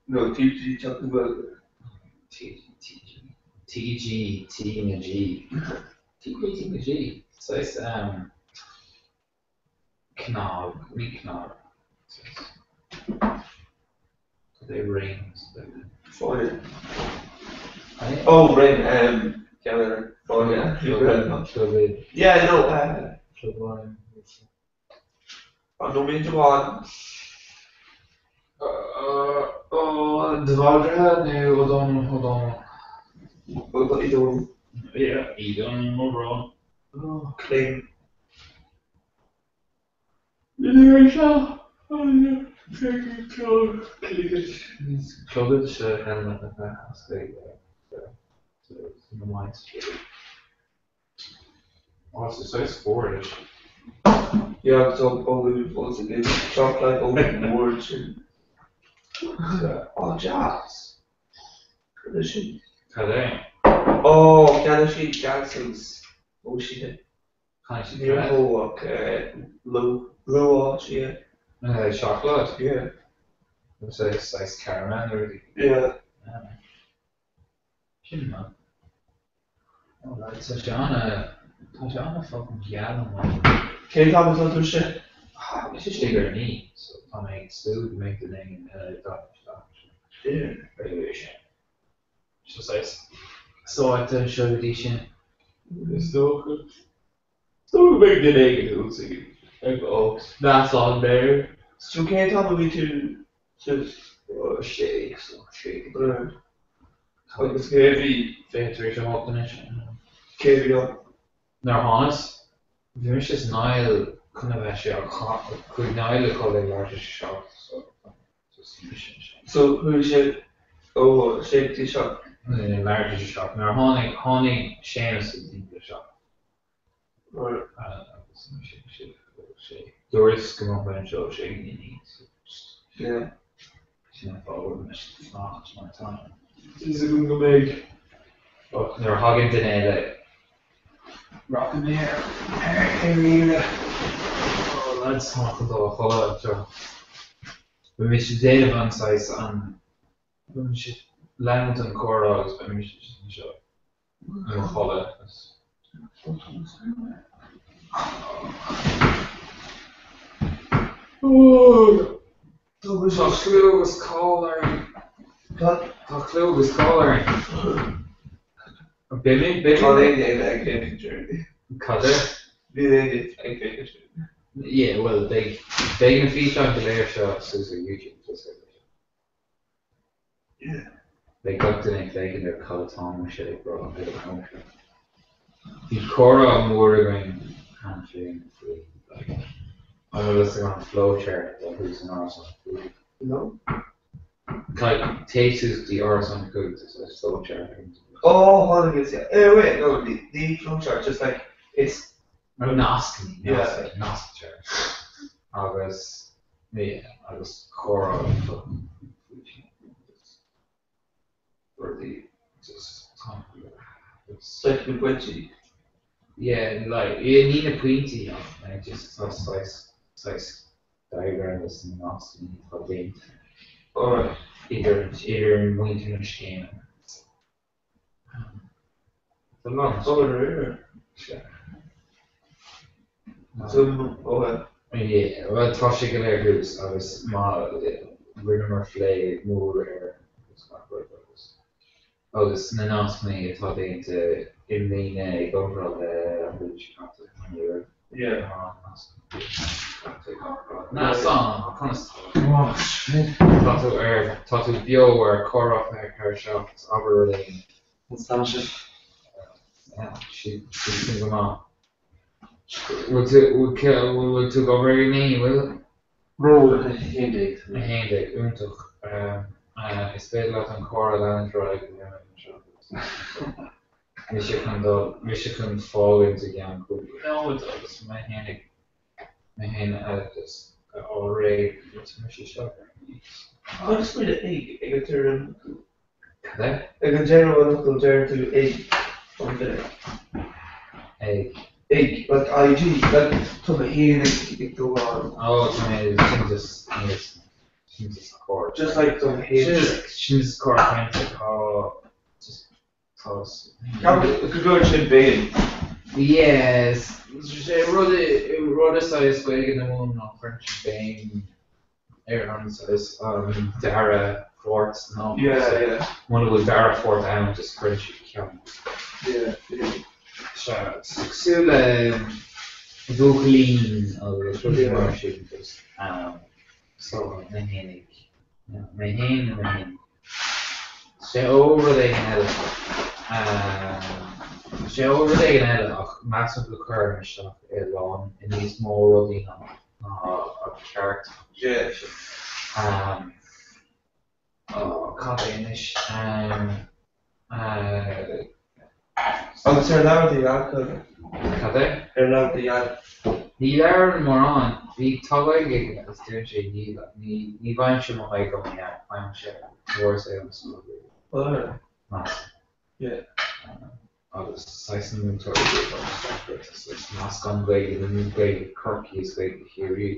no, TG Teach na Gaeilge. TG, TG, TG T na G. TG T na G. Saghas cnag, ní cnag. Saghas. Cad é ring? Fáinne. Oh, ring, ceann eile. Fáinne. Clogad. Yeah, no, Clogáin. An nóiméad amháin. Ó, de Bhaldraithe nó Ó Dónaill, Ó Dónaill? Ó Dónaill. Yeah, Uí Dhónaill, mo bhrón. Cling. Clogad se spóir. Yeah, agus tá bolú fós ag seacláid ollmhór sin. Ó, deas. Cad é sin? Cad é? Ó, cheannaigh siad Johnson's ó siad. Cheannaigh siad Níor cad? mhó ach luath siad. Seacláid? Yeah. Saghas caramel nó rudaí? Yeah. Sin maith. Alright, tá sé ana, tá sé ana fucking geal amuigh. Cén t-am atá tú istigh? Tá mise istigh ar 9 so tá mé ag súil go mbeidh duine éigin eile ag teacht isteach ansin. Beidh sé. Seo saghas sáite anseo go dtí sin. Is dócha. Is dócha go mbeidh duine éigin thuas ag ag ó measán méar. So cén t-am a bhí tú sa sé so sé. Agus cé a bhí? 8:40 anois. Cé a bhí ann? Nuair a thánas, bhí mise is Niall chun a bheith sé ach chuaigh Niall a chodladh ag leathuair tar éis a 7 so just bhí mise ansin. So chuaigh sé ó sé go dtí 7? Leathuair tar éis a 7. Nuair a tháinig, tháinig Séamus ag timpeall a 7. Right. Agus bhí mise ag sé ó sé. Dúras go mbeadh mé anseo ó sé go dtí a 9 so just. Yeah. Sin an fáth go bhfuil mise ag fanacht mar tá. Fhios agam go mbeidh. Ach nuair a thagann duine eile rachaidh mé ar ar iarraidh. Oh lads, tá mé chun dul a chodladh anseo. Beidh mise ag déanamh an saghas an beidh mise ag leanúint an comhrá agus beidh mise anseo i mo chodladh agus. Tá clú agus cáil orainn. Cad? Tá clú agus cáil orainn. Beimid, beimid. Tá éinne eile ag féachaint orainn. Cad é? Níl éinne ag féachaint orainn. Yeah, bhuel, beidh, beidh na físeáin go léir seo suas ar YouTube, tá fhios agat. Beidh gach duine ag féachaint ar cad atá mise ag rá ag an am seo. Bhí comhrá mór againn cheana féin faoi like an bhfuil fhios agat an flowchart atá thuas in Árasán 5? No. Like téigh suas go dtí Árasán 5 tá saghas flowchart againn. Oh tháinig is yeah. Eh wait no ní ní flowchart just like it's Nó nascanna, Yeah. nasc, nasc chart. Agus Yeah, agus comhrá faoi sin agus rudaí just It's like na pointí. Yeah, like, yeah, ní na pointí ach like just tá saghas, saghas diagram agus nascanna atá déanta. Alright. Idir, idir muintir na scéime. Tá lán. Oh, Sea. Oh, Yeah, bhuel tá sé go léir thuas agus má rinneamar phlé mór air agus gach rud agus agus na nascanna atá déanta i mbliana i gcomparáid le an bhliain seo caite an raibh Yeah. nascanna déanta i gcomparáid. Neasán, conas tá? Tá tú ar, tá tú beo ar Comhrá 24 7, abair rud éigin. Conas tá sibh? Sí, sí go maith. Bhfuil tú, bhfuil tú ag obair ag a naoi, bhfuil? No, 11. 11, iontach. Is féidir leat an comhrá a leanúint ar aghaidh go nóiméad anseo. Mise chun dul, mise chun fágaint i gceann cúpla nóiméad agus mé féin ag, mé féin agus a fháil réidh, tá mise isteach ar an naoi. Agus faoi ag ag an deireadh an Cad é? Ag an deireadh an fhocail deireann tú ig an duine. Ag. Ig, like IG, like tá mé féin ag ag dul ann. Oh, tá mé, sin just, níl, sin just cor. Just like tá mé féin. Sin just, sin just cor cainte, tá, just, tá. Ceapaim go gcuireann sin béim. Yes, sé rud, rud is saghas Gaeilge na Mumhan ná cuireann sé béim ar an saghas an dara pháirt ná muna bhfuil dara pháirt ann just cuireann siad ceann. Sea, cosúil le buachaillín agus rudaí mar sin just so mé fhéin ag mé fhéin nó mé fhéin. Sé ó rud éigin eile sé ó rud éigin eile ach measaim go cuirim isteach i lán i níos mó rudaí ná ná an ceart. Cad é anois? Agus ar labhair do dhaid Gaeilge? Cad é? Ar labhair do dhaid? Ní labhrann mórán. Bhí tá Gaeilge aige agus deireann sé níl ní ní bhfaighimse mo Ghaeilge ó mo dhaid, faighimse mhór é ón scoil. Measaim. Yeah. agus saghas na múinteoirí saghas meascán Gaeilge na Gaeilge Chorcaí is Gaeilge Chiarraí.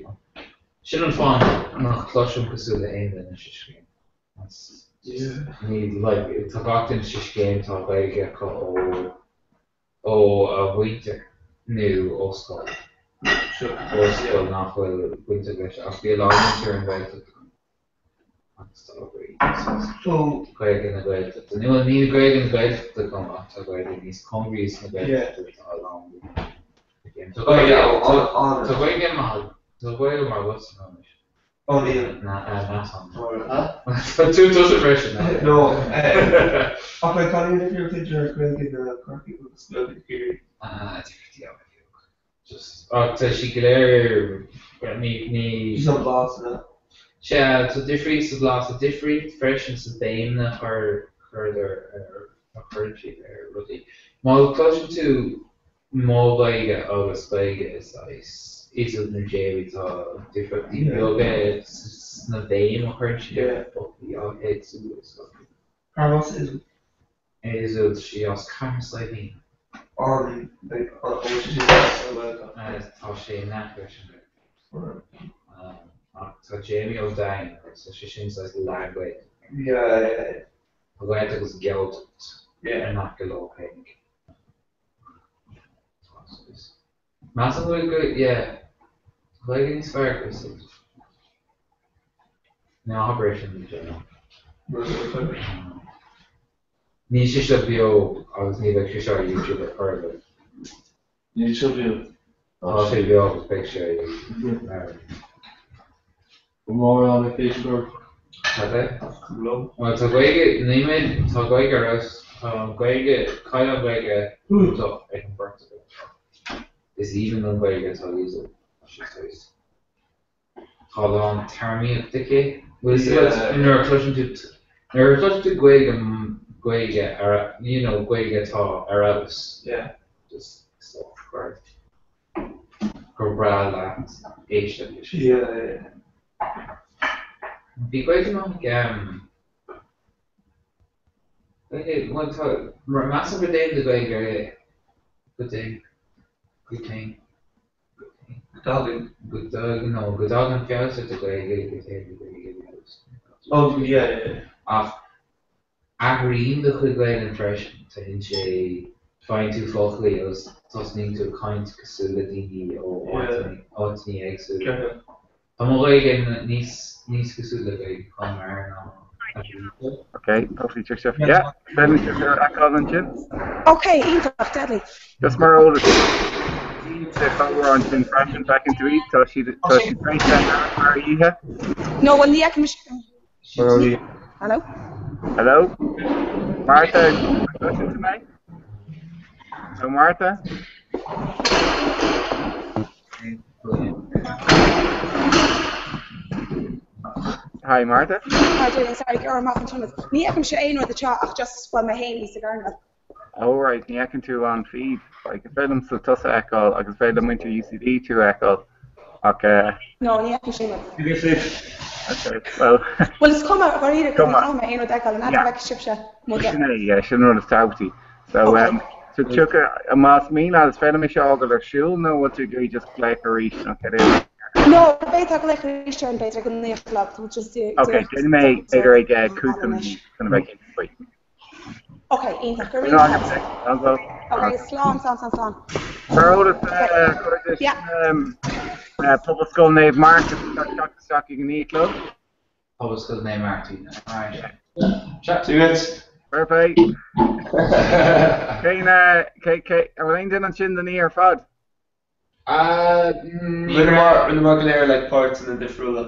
Sin an fáth nach cloisim cosúil le aon duine sa scéim. Ní like tá gach duine sa scéim tá Gaeilge acu ó ó a mhuintir nó ó scoil. Ollscoil nach bhfuil bainteach leis ach bhí a lán muintir an Ghaeltacht agam agus tá Gaeilge na Gaeltachta nó níl Gaeilge na Gaeltachta agam ach tá Gaeilge níos cóngaraí sna Gaeltachta tá a lán daoine Tá Gaeilge maith tá Gaeilge mar agatsa anois. Ó níl. Tá tú tusa freisin. No. Ach like tá an difríocht idir Gaeilge na Corcaigh agus Gaeilge Chiarraí. Ah, difríocht an-bheag. Just, ach tá sí go léir, ní, ní. Just an blas na. Sea, tá difríocht sa bhlas, tá difríocht freisin sa béimne a chuir, chuireadar ar, a chuireann siad ar rudaí. Má chloiseann tú Mo Ghaeilge agus Gaeilge saghas Iseult nó Jamie tá difríochtaí beaga sna béim a chuireann siad ar foclaí éagsúla is dócha. Cárb as Iseult? Iseult, sí as Cathair Saidhbhín. An bhfuil sé sin sa Ghaeltacht? Tá sé in aice leis an Ghaeltacht. Ach tá Jamie ón Daingean agus tá sé sin saghas leath-Ghaeltacht. Yeah, yeah. Tá Gaeltacht agus Galltacht in aice leo féinig. Measaim go bhfuil go, yeah, Gaeilge níos fearr ag Iseult. Ná habair é sin in general. Níl sé seo beo agus ní bheidh sé seo ar YouTube ar chor ar bith. Níl seo beo. Tá sé beo agus beidh sé ar YouTube. Bhfuil mórán ag éisteacht ort? Cad é? Bhuel, tá Gaeilge, ní mé, tá Gaeilge ar fheabhas, tá an Ghaeilge, caighdeán Gaeilge iontach ag an bheirt againn. Is aoibhinn liom Gaeilge atá ag Iseult, tá sé saghas, tá a lán téarmaíocht aici. Bhfuil fhios agat, nuair a chloiseann tú, nuair a chloiseann tú Gaeilge, Gaeilge ar, you know, Gaeilge atá ar fheabhas, just is dócha gur. gur breá leat éisteacht leis. Bhí Gaeilge maith ag Gaeilge, bhuel tá, measaim go dtéann do Ghaeilge go dtéann, go dtéann, go dtagann, go dtagann, no, go dtagann feabhas ar do Ghaeilge, go dtéann do Ghaeilge i bhfeabhas. Oh yeah, yeah. Ach Athraíonn do chuid Gaelainne freisin, téann sé, faigheann tú foclaí agus tosnaíonn tú ag caint cosúil le daoine ó áiteanna éagsúla. Tá mo Ghaeilge níos níos cosúil le Gaeilge Chonamara ná a bhí. Ok, hopefully tiocfaidh sibh. Yeah, beidh sibh ar fheiceáil ansin. Ok, iontach, deadly. Just mar eolas, sa chomhrá ansin freisin, feiceann tú iad, tá siad tá siad tar éis bheith ar oíche. No, bhuel ní fheicim Hello? Hello? Martha, cloiseann tú mé? Hello Martha? Hi Martha. Hi Julian, sorry, go amach an tionad. Ní fheicimse aon rud anseo ach just bhuel mé féin sa gcoirnéal. Oh right, ní fheiceann tú an feed. Like, is féidir liomsa tusa a fheiceáil agus is féidir le muintir UCD tú a fheiceáil ach eh. No, ní fheicimse aon rud. Okay, well. Bhuel is cuma, dháiríre, cuma caithfidh mé aon rud a fheiceáil, an fhad go bhfeicfidh sibhse mo Sin é, yeah, sin an rud is tábhachtaí. So, um, so tiocfaidh, más mian leat, is féidir liom é seo a fhágáil ar siúl nó bhfuil tú ag iarraidh just glaoch arís nó cad é? No, b'fhéidir glaoch arís ar an b'fhéidir ag an 9 a chlog, tá just Ok, déanfaidh mé b'fhéidir ag 8:55 chun a bheith cinnte faoi. Ok, iontach, go raibh míle maith agat. Ok, slán, slán, slán, slán. Mar eolas cairde, Pobalscoil Naomh Marc atá ag teacht isteach ag a 9 a chlog. Pobalscoil Naomh Marc, alright. See you guys. Fair play. Cén, cé, cé, an bhfuil aon duine ansin don oíche ar fad? Rinneamar go léir like páirteanna difriúla.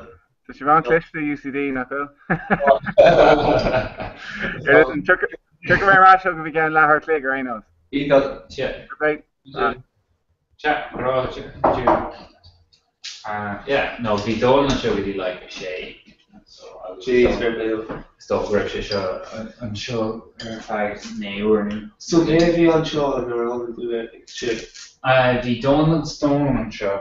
Tá sibh an-chliste UCD, nach bhfuil? Here listen, tiocfaidh mé ar ais chugaibh i gceann leathuair a chloig ar aon nós. Iontach. Sea. Sea, grá Yeah, no, bhí Dónal anseo go dtí like a sé. So, agus Jeez, fair play dó. Is dócha go raibh sé seo anseo ar feadh 9 uair nó. So cé a bhí anseo nuair a tháinig tú ag a sé? Bhí Dónal Stone anseo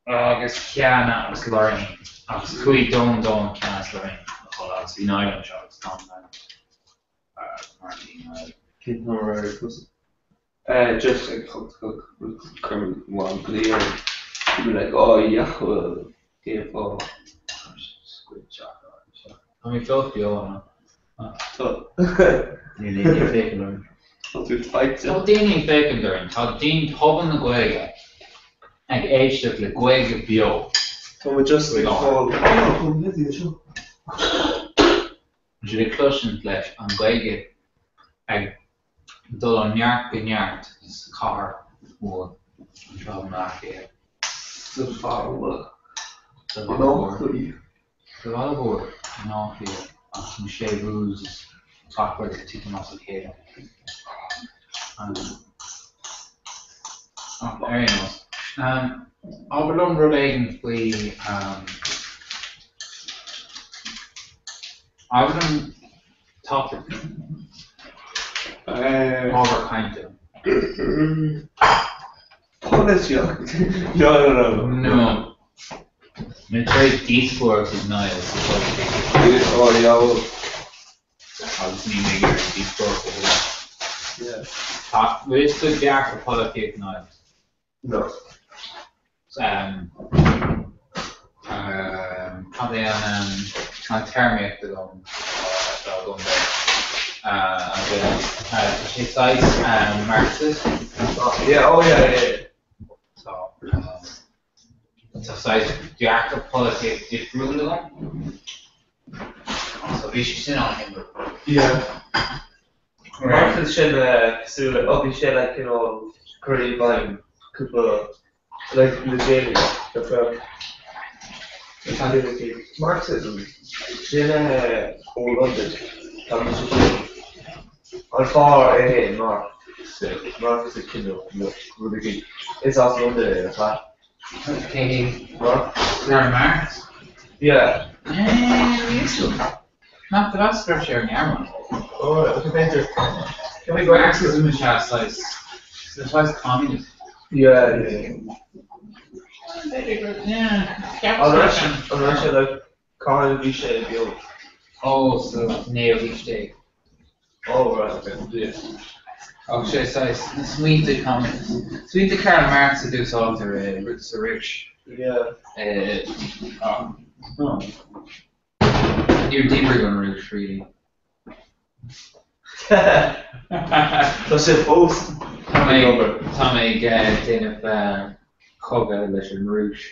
agus Ciana agus Lorraine agus chuaigh Dónal, Dónal, Ciana agus Lorraine a chodladh agus bhí Niall anseo agus Tom Martin Niall. Cén t-am ar éirigh tusa? Just ag a hocht a chlog chuir mo mham glaoch orm. Bhí mé like oh yeah well cén fáth? Tá mé fós beo ann. Tá. Níl éinne ag féachaint orainn. Tá tú faighte. Tá daoine ag féachaint orainn. Tá daoine, pobal na Gaeilge. Ag éisteacht le Gaeilge Beo. Tá muid just ag fáil anseo. Tá sibh ag cloisint leis an Ghaeilge ag dul ó neart go neart sa chathair mhór anseo i mBleá Cliath. Sa bhaile. Sa bhaile mhór. Sa bhaile mhór i mBleá Cliath agus an séimhiú is gach rud ag titim as a chéile. Ach ar aon nós, abair liom rud éigin faoi, abair liom topic, ábhar cainte. Polaitíocht. No, no, no. No. Mé tar éis díospóireacht ag Niall sa pholaitíocht. Oh, yeah, well. Agus níl mé ag iarraidh díospóireacht a thuilleadh. Yeah. Tá, bhfuil fhios agat dearcadh polaitíocht Niall? No. Um, um, cad é an, um, an téarmaíocht agam atá agam dó? Uh, an duine, uh, tá sé saghas, um, Marxist. Oh, yeah, oh yeah, yeah, yeah. Tá, um, Tá saghas dearcadh polaitíocht difriúil agam. So bhí sé sin an-shuimiúil. Yeah. Marxist sin cosúil le, oh bhí sé like cineál cur i bhfeidhm cúpla like le déanaí le feadh Marxism sin ó Londain tá mise sin an fear é fhéin Marx Marx is cineál rud éigin is as Londain é nach ea? Cé hé? Marx. Karl Marx? Yeah. Nach de mheas go raibh sé ar an nGearmáin? Oh right, okay b'fhéidir. Can we go Marxism is ea saghas, saghas communism. Yeah, yeah, yeah. B'fhéidir go, yeah, An raibh sé, an raibh sé like, cathain a bhí sé beo? Oh, sa naoú haois déag. Oh right, okay. Yeah. Agus sé saghas na smaointe communist. Smaointe Karl Marx a d'úsáidtear i sa Rúis. Yeah. Oh. Níor dhíbrigh an Rúis really. Tá sé fós Tá mé tá mé ag déanamh cogadh leis an Rúis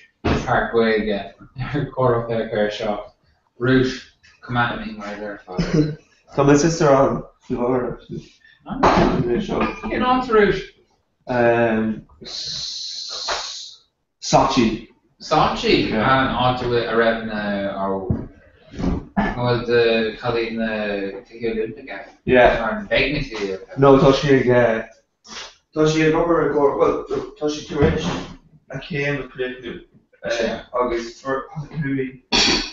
thar Gaeilge ar Comhrá 24/7. Rúis, come at me mar a déarfá. Tá mo sister ann faoi láthair actually. Cén áit sa Rúis? Sochi. Sochi, an áit a bhfuil, a raibh na, ó, an bhfuil de, cad iad na Cluichí Oilimpeacha? Yeah. Mar beidh na Cluichí Oilimpeacha. No, tá sí ag, tá sí ag obair i gcomhair, bhuel, tá sí tar éis a céim a chríochnú agus chuaigh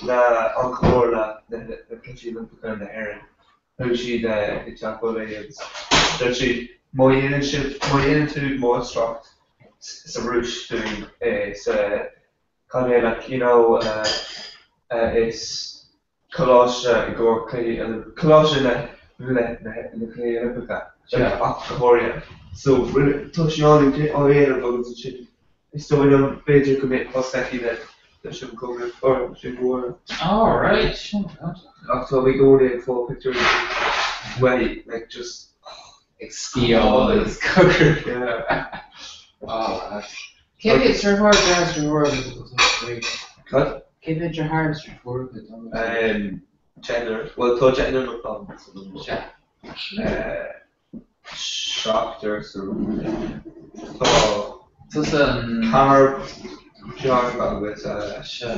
le an comhairle le na Cluichí Oilimpeacha na hÉireann. Chuaigh siad i dteagmháil léi agus dúirt siad, má dhéanann sibh, má dhéanann tú máistreacht sa Rúis dúinn sa, cad é like, you know, is coláiste i gcomhair cluichí Oilimpeacha, coláiste le le na cluichí Oilimpeacha, like, ach go háirithe. So rinne, tá sí á dhéanamh agus ansin is dóigh liom b'fhéidir go mbeidh post aici le leis an gconradh or leis an gcomhairle. Oh right, sin iontach. Ach tá mé i gcónaí ag fáil pictiúirí uaithi like just Ag sciáil agus cogar. Yeah. Oh that's. Cé mhéad deartháir is deirfiúr agat? Cad? Cé mhéad deartháir is deirfiúr agat? Um, deichniúr. Bhuel tá deichniúr i mo chlann so Sea. Eh, seachtar sa Tá Tusa an. ceathrar deartháireacha agus Sea.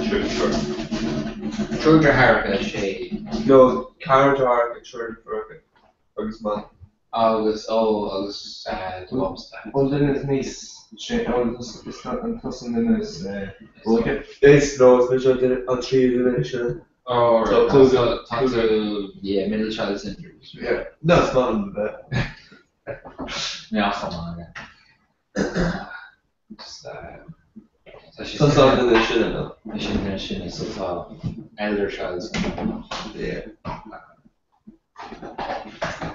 triúr. Triúr deartháireacha, sé. No, ceathrar deartháireacha, triúr deirfiúracha agus mam. Agus, ó, agus do mhamsa. An duine is níos sine, an tusa an duine is óige? Is, no, is mise an duine, an tríú duine is sine. Oh, Tá right. cúigear. Tá tú, yeah, middle child syndrome. Yeah. No, is maith liom a bheith. Measaim aige. Just, tá sé Tusa an duine is sine, no? Mise an duine is sine, so tá elder child syndrome. Yeah.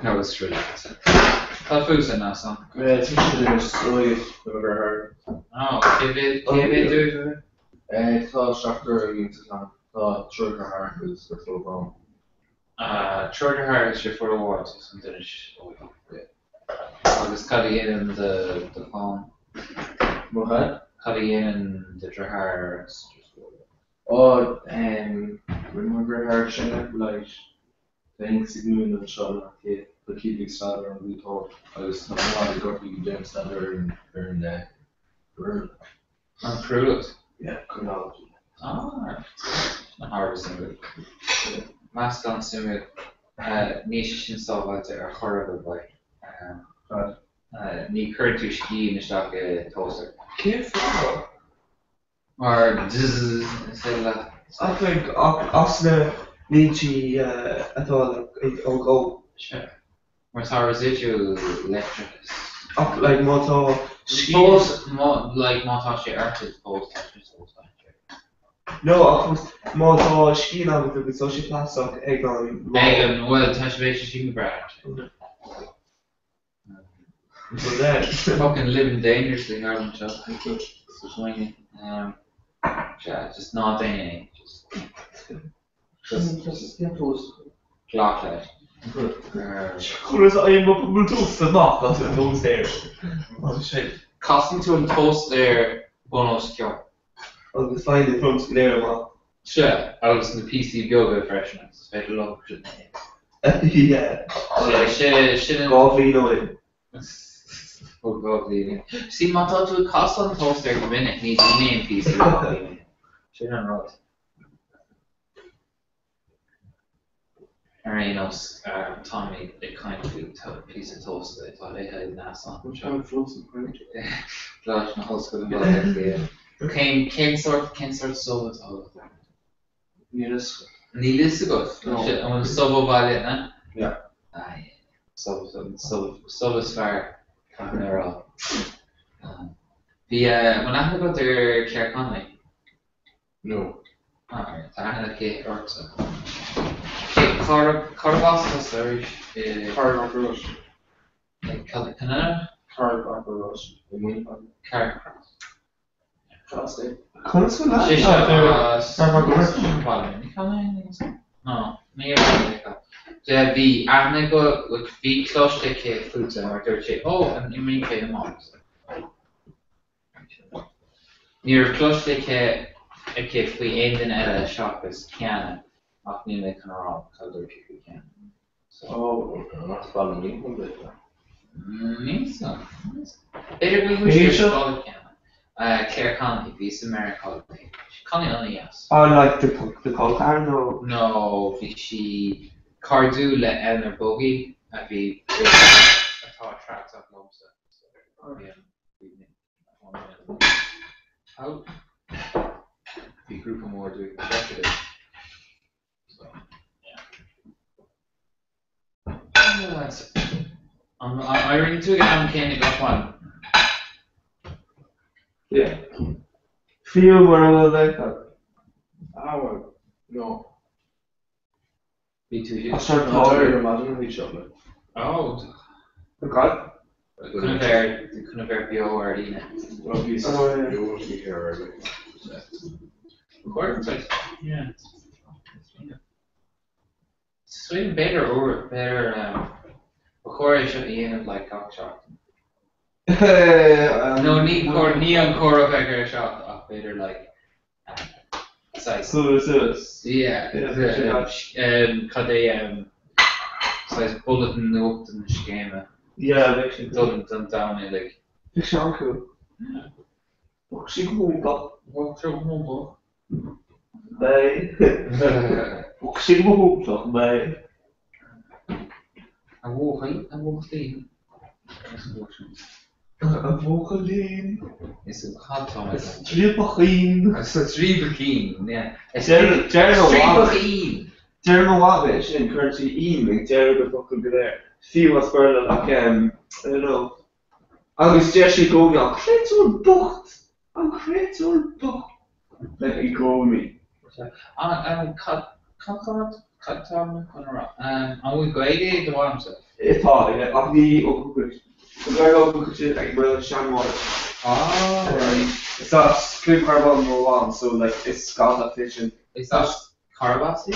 No, it's true. Tá fúsa ná san. Yeah, is mise an duine is óige do mo dheartháir. Oh, cé mhéad, cé mhéad dúibh? Tá seachtar againn sa chlann. Tá triúr deartháir agus deirfiúr amháin. Triúr deartháir agus deirfiúr amháin, tusa an duine is óige. Agus cad a dhéanann do do chlann? Mo chad? Cad a dhéanann do dheartháir agus do dheirfiúr? Ó, em, rinne mo dheartháir sin like, bheinn sa gcúinne anseo in Áth Cliath, tá Keith ag staidéar an ghiotár agus tá mo mháthair i gCorcaigh ag déanamh staidéar ar an, ar an, eh, ar An choiriúlacht? Yeah, criminology. Ah, sin thar a bheith suimiúil. Meascán suimiúil. Níl sé sin sábháilte ar chor ar bith. Cad? Ní chuireann tú scian isteach i toaster. Cén fáth? Mar zzz is féidir leat. Ach like ach as na línte atá like ag ó. Sure. Mar tá residual leictreachas. Ach like má tá scian. Fós má like má tá sé ort fós tá sé fós dainséarach. No ach fós má tá scian agat agus tá sé plaisteach ag an má. Ag an bhuel tá sé beidh sé sin go breá actually. Well then. Fucking living dangerously thar anseo. Sa smaoineamh. Um, sea, just ná déan é. Just. Just glac leis. Chuireas mo toast amach as an tóstaer. Casann tú an tóstaer bun os cionn. Agus faigheann na crumbs go léir amach. Sea, agus na píosaí beaga freisin agus is féidir leo sin a ithe. Yeah. Sea, sin an. 2 bhliain ó shin. Ó 2 bhliain. See, má tá tú ag casadh an tóstaer go minic ní bhíonn aon píosaí dhá bhliain ó shin. Sin an rud. Ar aon nós, táimid ag caint faoi píosa tósta atá ithe ag Neasán. Coláiste na hOllscoile i mBaile Átha Cliath. Cén, cén sórt, cén sórt subh atá agat? Níl fhios agam. Níl fhios agat? No. An bhfuil subh ó bhaile, na? Yeah. Ah, yeah. Subh, subh, subh is fearr, caithfidh mé a rá. Bhí, an bhfuil aithne agat ar Claire Connolly? No. Ah, tá aithne aici ortsa. Cé, cárb as tusa arís? I. Carraig Mhachaire Rois. Cad, can I? Carraig Mhachaire Rois i Muineachán. Carrickcross. Cross é. Conas bhfuil Sé aithne seo agat ar as. Carraig Mhachaire Rois? Bhaile No, ní raibh. De bhí aithne go, bhí cloiste aici fútsa mar dúirt sé, ó, an imríonn sé iomáint? Ní raibh cloiste aici faoi aon duine eile seachas Ciana ach níl mé chun a rá cad a dúirt sí faoi Ciana. So. Ó, an as Baile Muineacháin duit? Níl 's agam. B'fhéidir go bhfuil sí ar scoil Ciana. Claire Connolly, bhí i Meiriceá léi. Connolly an-dheas. Oh, like the the col ceathrar nó? No, bhí sí cairdiúil le Eleanor Buggy a bhí atá treabhtach liomsa. So, bhí an Bhí grúpa mór dúinn executive. So, yeah. An éiríonn tú ag an am céanna gach maidin? Yeah. Fiú mura bhfuil wake up. Ah, well, no. Bhí tú Ach seo Tá ar maidin a bhí seo le. Oh. God? Chun a bheith chun a bheith beo ar líne. Well, bhí Oh, yeah. beo here early. Recording site. Yeah. Sweet b'fhéidir uair b'fhéidir ba chóir é seo a dhéanamh like gach seachtain. No ní chóir ní an comhrá ag ar seach ach b'fhéidir like saghas. Suas suas. Yeah. Cad é saghas bulletin nuachta na scéime. Yeah, bheadh sé don don domhan uilig. Bheadh sé an-cool. Bheadh sé go hiontach. Bheadh sé go hiontach. Beidh. Bheadh sé go hiontach, beidh. A bhuachaill, a bhuachaillín. A bhuachaillín. Is cad tá mé Is striapachín. Is striapachín, yeah. Is Deir mo mham. striapachín! Deir mo mham é sin, cuireann sí ín ag deireadh na bhfocal go léir. Fiú as Béarla, like um, I don't know. Agus deir sí i gcónaí, an créatúr bocht! An créatúr bocht! Like i gcónaí. An, cad, cad tá, cad tá mé chun a rá? An bhfuil Gaeilge ag do mhamsa? Tá, yeah, ach ní ó dhúchas. Tá Gaeilge ó dhúchas ag mo sheanmháthair. Ah, right. Is as Cluain Carbán mo mham, so like is Galltacht é sin. Is as cárb as í?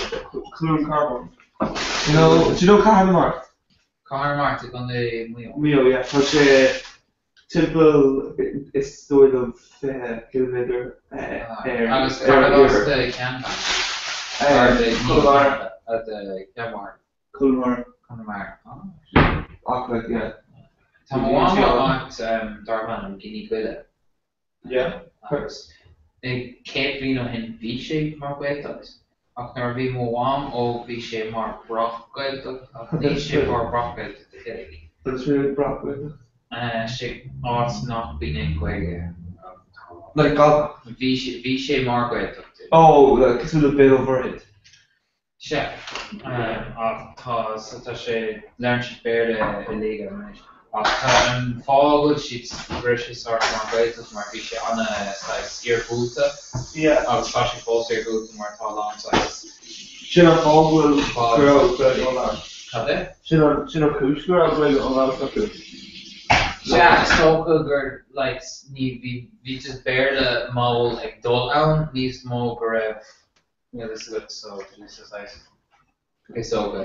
Cluain Carbán. Do you know, do you know Cathair na Mart? Cathair na Mart i gContae Mhaigh Eo. Maigh Eo, yeah. Tá sé Timpeall is dóigh liom 20 ciliméadar ar Agus cad as do sheanbhean? Conamara. Do sheanmháthair. Conamara. Conamara. Ach like yeah. Tá mo mham ó áit darb ainm Gneeveguilla. Yeah. Agus 100 bliain ó shin bhí sé mar Ghaeltacht ach nuair a bhí mo mham óg bhí sé mar breac-Ghaeltacht ach níl sé mar breac-Ghaeltacht a thuilleadh. Agus bhí breac-Ghaeltacht? Sé áit nach mbíonn aon Ghaeilge ach tá. Like Galltacht? Bhí sé bhí sé mar Ghaeltacht. Oh, like cosúil le Béal Mhuirthead. Sea, ach tá, so tá sé, labhrann siad Béarla uilig anois. Ach tá an fáth go bhfuil siad, go raibh sé sórt mar Ghaeltacht mar bhí sé ana saghas iargúlta agus tá sé fós iargúlta mar tá a lán saghas. Sin an fáth go bhfuil, go raibh Gaeilge á labhairt. Cad é? Sin an, sin an chúis go raibh Gaeilge á labhairt acu. Sea, is dócha gur like ní, bhí, bhí just Béarla mall ag dul ann níos mó go raibh Níl fhios agat so bhí sa saghas is dócha.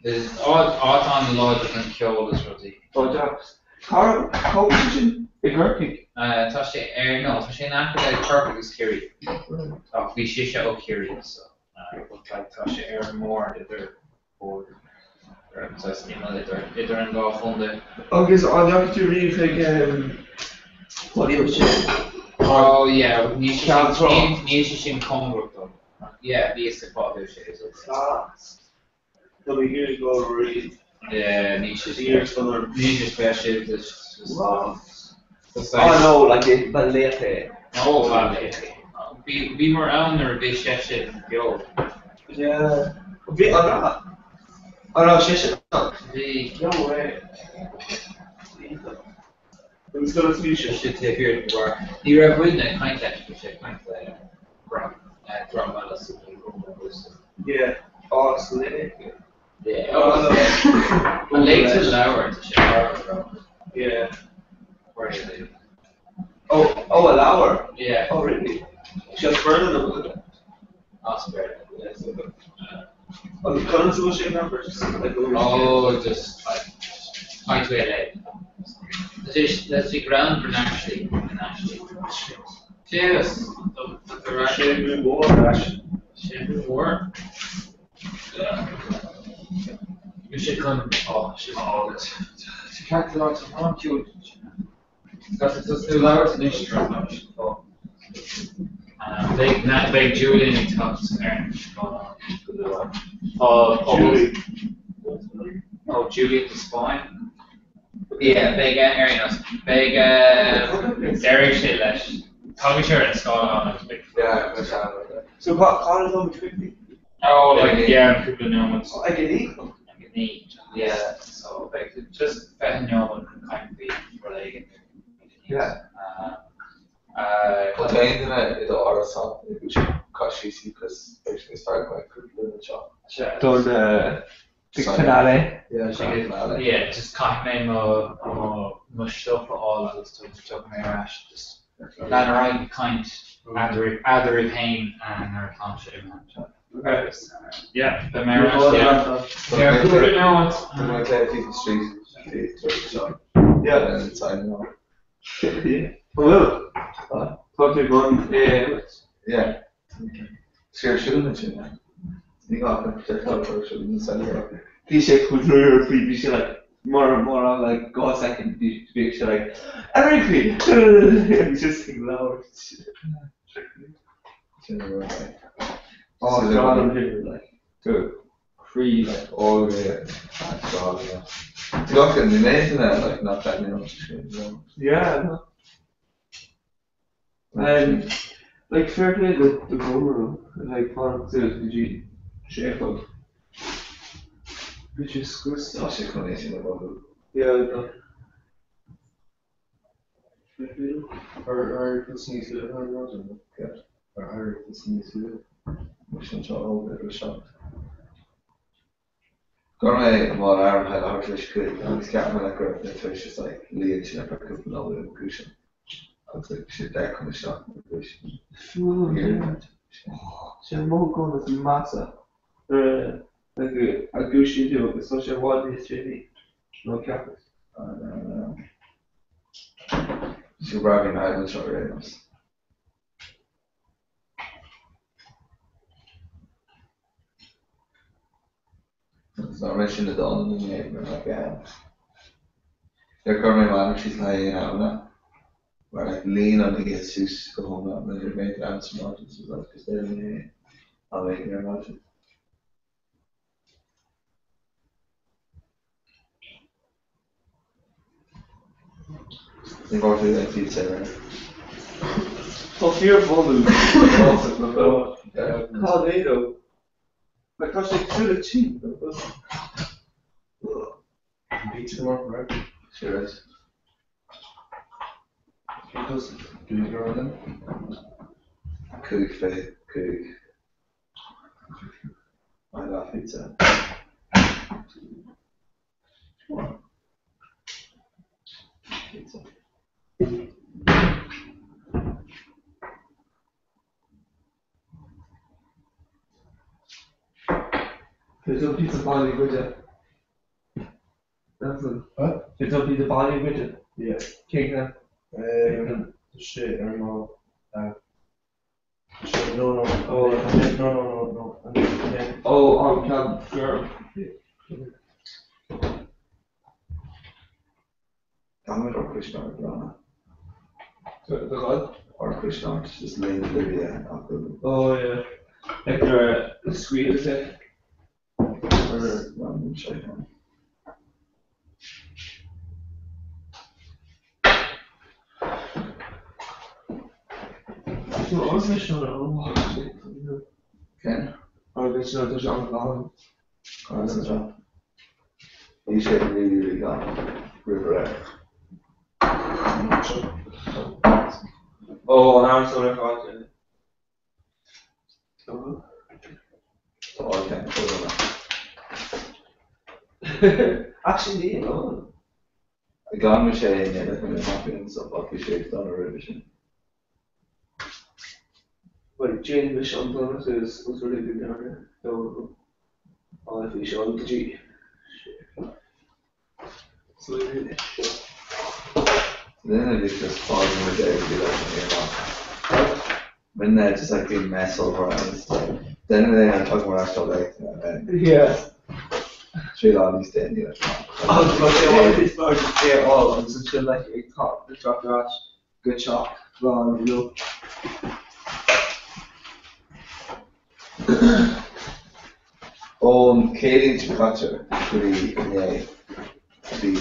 Áit áit an-láidir don cheol is rudaí. Ó deas. Cá cá bhfuil sé sin i gCorcaigh? Tá sé ar no tá sé in aice le Corcaigh agus Ciarraí. Ach bhí sise ó Chiarraí so but like tá sé ar an mbord idir border ar an saghas imeall idir idir an dá chontae. Agus an ndeachaigh tú riamh chuig Bhuel sin. Oh yeah, níl sé Ceann sin trá. níl sé sin cóngarach dom. Yeah, bhí fhios ag cá bhfuil sé is okay. Class. Tá mé ag iarraidh dul riamh. Yeah, níl sé Ag iarraidh dul ar. níl sé speisialta just Class. Oh no, like it, ba laoch é. Oh, ba laoch é. Bhí bhíomar ann nuair a bhí seisean beo. Yeah. Bhí an raibh? An raibh seisean ann? Bhí. No way. Agus conas bhí sé? Sé taobh thiar den bharr. Ní raibh muidne ag caint leis, bhí sé ag caint le dream eile sa ghrúpa. Yeah. Oh, is laoch é. Yeah. An léigh tú leabhar? Tá sé thar a bheith. Yeah. Really. Oh, oh, a leabhar? Yeah. Oh, really? Sé as Béarla nó Gaeilge? As Béarla. Yeah, so good. Agus conas a bhfuil sé number? Just like Oh, just like caint tú é léigh. Tá sé greannmhar actually, actually. Cheers! Sé mhór ar ais. Sé mhór. Bhí sé chun oh, sé ágad. Tá ceart go leor tá an ciúin. Tá sé tosnú labhairt anois Beidh beidh Julian ag teacht ar an scáileán go luath. Tá pobal Oh Julian de Spáinn? Yeah, beidh ar aon nós. Beidh déarfaidh sé leis. Tagann sé ar an scáileán agus beidh Yeah, beidh sé ann. So cá cá raibh muid quickly? Oh like yeah, cúpla nóiméad. Oh, ag an oíche. Ag an oíche. Yeah, so beidh just 20 nóiméad chun caint faoi rud éigin. Yeah. Tá aon duine i do árasán i gCúis Caith síos because beidh sé níos fearr go mbeidh cúpla duine anseo. Don big finale. Yeah, grand finale. Yeah, just caithfidh mé mo mo mo stuff a fháil agus tiocfaidh mé ar ais just lean ar aghaidh ag caint eadraibh féin nuair atá sé imithe. Okay. Yeah, beidh mé ar ais yeah. Yeah, cúpla nóiméad. Tá mé ag léamh Street. Yeah. Inside now. Yeah. Bhfuil? Tá tú chun é a imirt? Yeah. Sé ar siúl ansin. Ní gá go deirtear ar siúl an cellular. Bhí sé chomh dúr faoi, bhí sé like mar mar an like 2 second bhí bhí sé like Eric bhí just ag labhairt. Sin an rud like. Oh, God I'm here like. Go croí like all the way back to all the way. Tá gach duine in aon duine like nach dtaitníonn an screen. Yeah, no. Um, like fair play do do Conor like fanacht suas go dtí sé a chlog. Bhí sé scriosta. Tá sé chun é sin a mhothú. Yeah, no. Fair play dó. Ar éirigh tusa níos luaithe ar maidin? Céard? Ar éirigh tusa níos luaithe? Mise anseo ó bhí 7. Go raibh mé i mbun airm le leathuair tar éis a 5 agus cheap mé like go raibh mé tar éis just like luí ansin ar feadh cúpla nóiméad i mo dhúiseacht agus like bhí sé deich chun a 7 nuair a dhúisigh mé. Sé an mothúchán is measa nuair a dhúisíonn tú agus tá sé i bhfad níos déanaí ná ceapas. Is go breá bhí an fhadhb anseo ar aon nós. Agus ná raibh sin le dul inné mar like eh níor chuir mé m'ainm síos le haghaidh aon amanna mar like líon an oíche suas go hiomlán and you're going to am san áit so like just ar an é am éigin ar maidin. Ní bhfuair tú aon pizza aréir. Tá fíor-bholadh le Cad é dó? Like tá sé cosúil le tinn agus. Pizza go maith, right? Sure is. Because do you go then? 5:25. I love pizza. Pizza. Féidir liom pizza baile a ghoid. Nelson. What? Féidir liom pizza baile a ghoid. Yeah. Cén ceann? Um, tá sé ar mo uh, tá sé no no oh no no no no no Oh, an ceann gorm. Caithfimid ár cuisneoir a ghlanadh. Do ghad? Ár cuisneoir, just líon luaidhe acu. Oh yeah. Like nuair a scaoileann sé. Random sé féin. So agus é seo an Cén? Agus seo tá sé an-ghlan. Agus anseo. Bhí sé really really glan roimh ré. Ó, an árasán ar fad, yeah. Tá ardcheann chomh dona. Actually níl, ó. Ghlan mise é inné le chun na mopping and stuff ach bhí sé dona roimhe sin. Wait, déan mise an donas is os rud é go ndearna Dónal an bhí sé an go dtí So Then I just pausing my day to be like, you know, when they're just like being mess over and it's like, then they are talking about actual like, and then Yeah. trí lá níos déanaí like, Agus tá sé bhfuil is fearr just é a fháil agus ansin like ag ag teacht ar ais go teach lán you know. Ón Chéadaoin seo caite go dtí inné bhí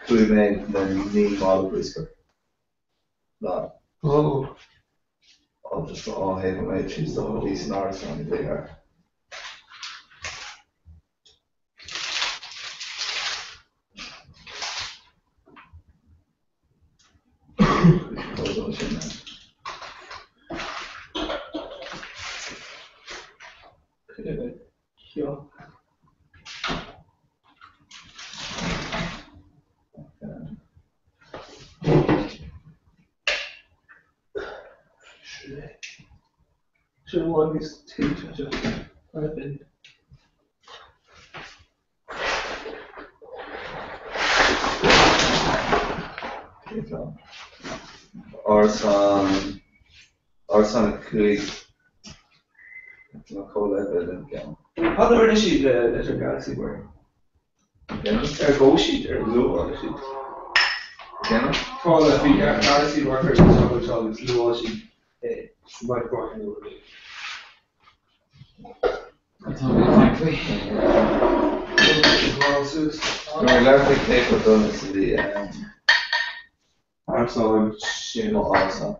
chuaigh mé na 9 mála bruscair. Lán. Oh. Agus just á thaobh an méid sin stuff a bhí san árasán a bhí thart. Sin amháin níos tuaithe an Árasán Árasán 5 nó comhleibhéal an ceann. Cad a rinne siad leis an Galaxy Bar? Ar dhóigh siad ar luaigh siad? Tá le bhí Galaxy Bar ar an seo agus luaigh siad é mar bar nó rud éigin. Nuair a labhair mé cé chomh dona is a bhí Árasán sin. mo árasán.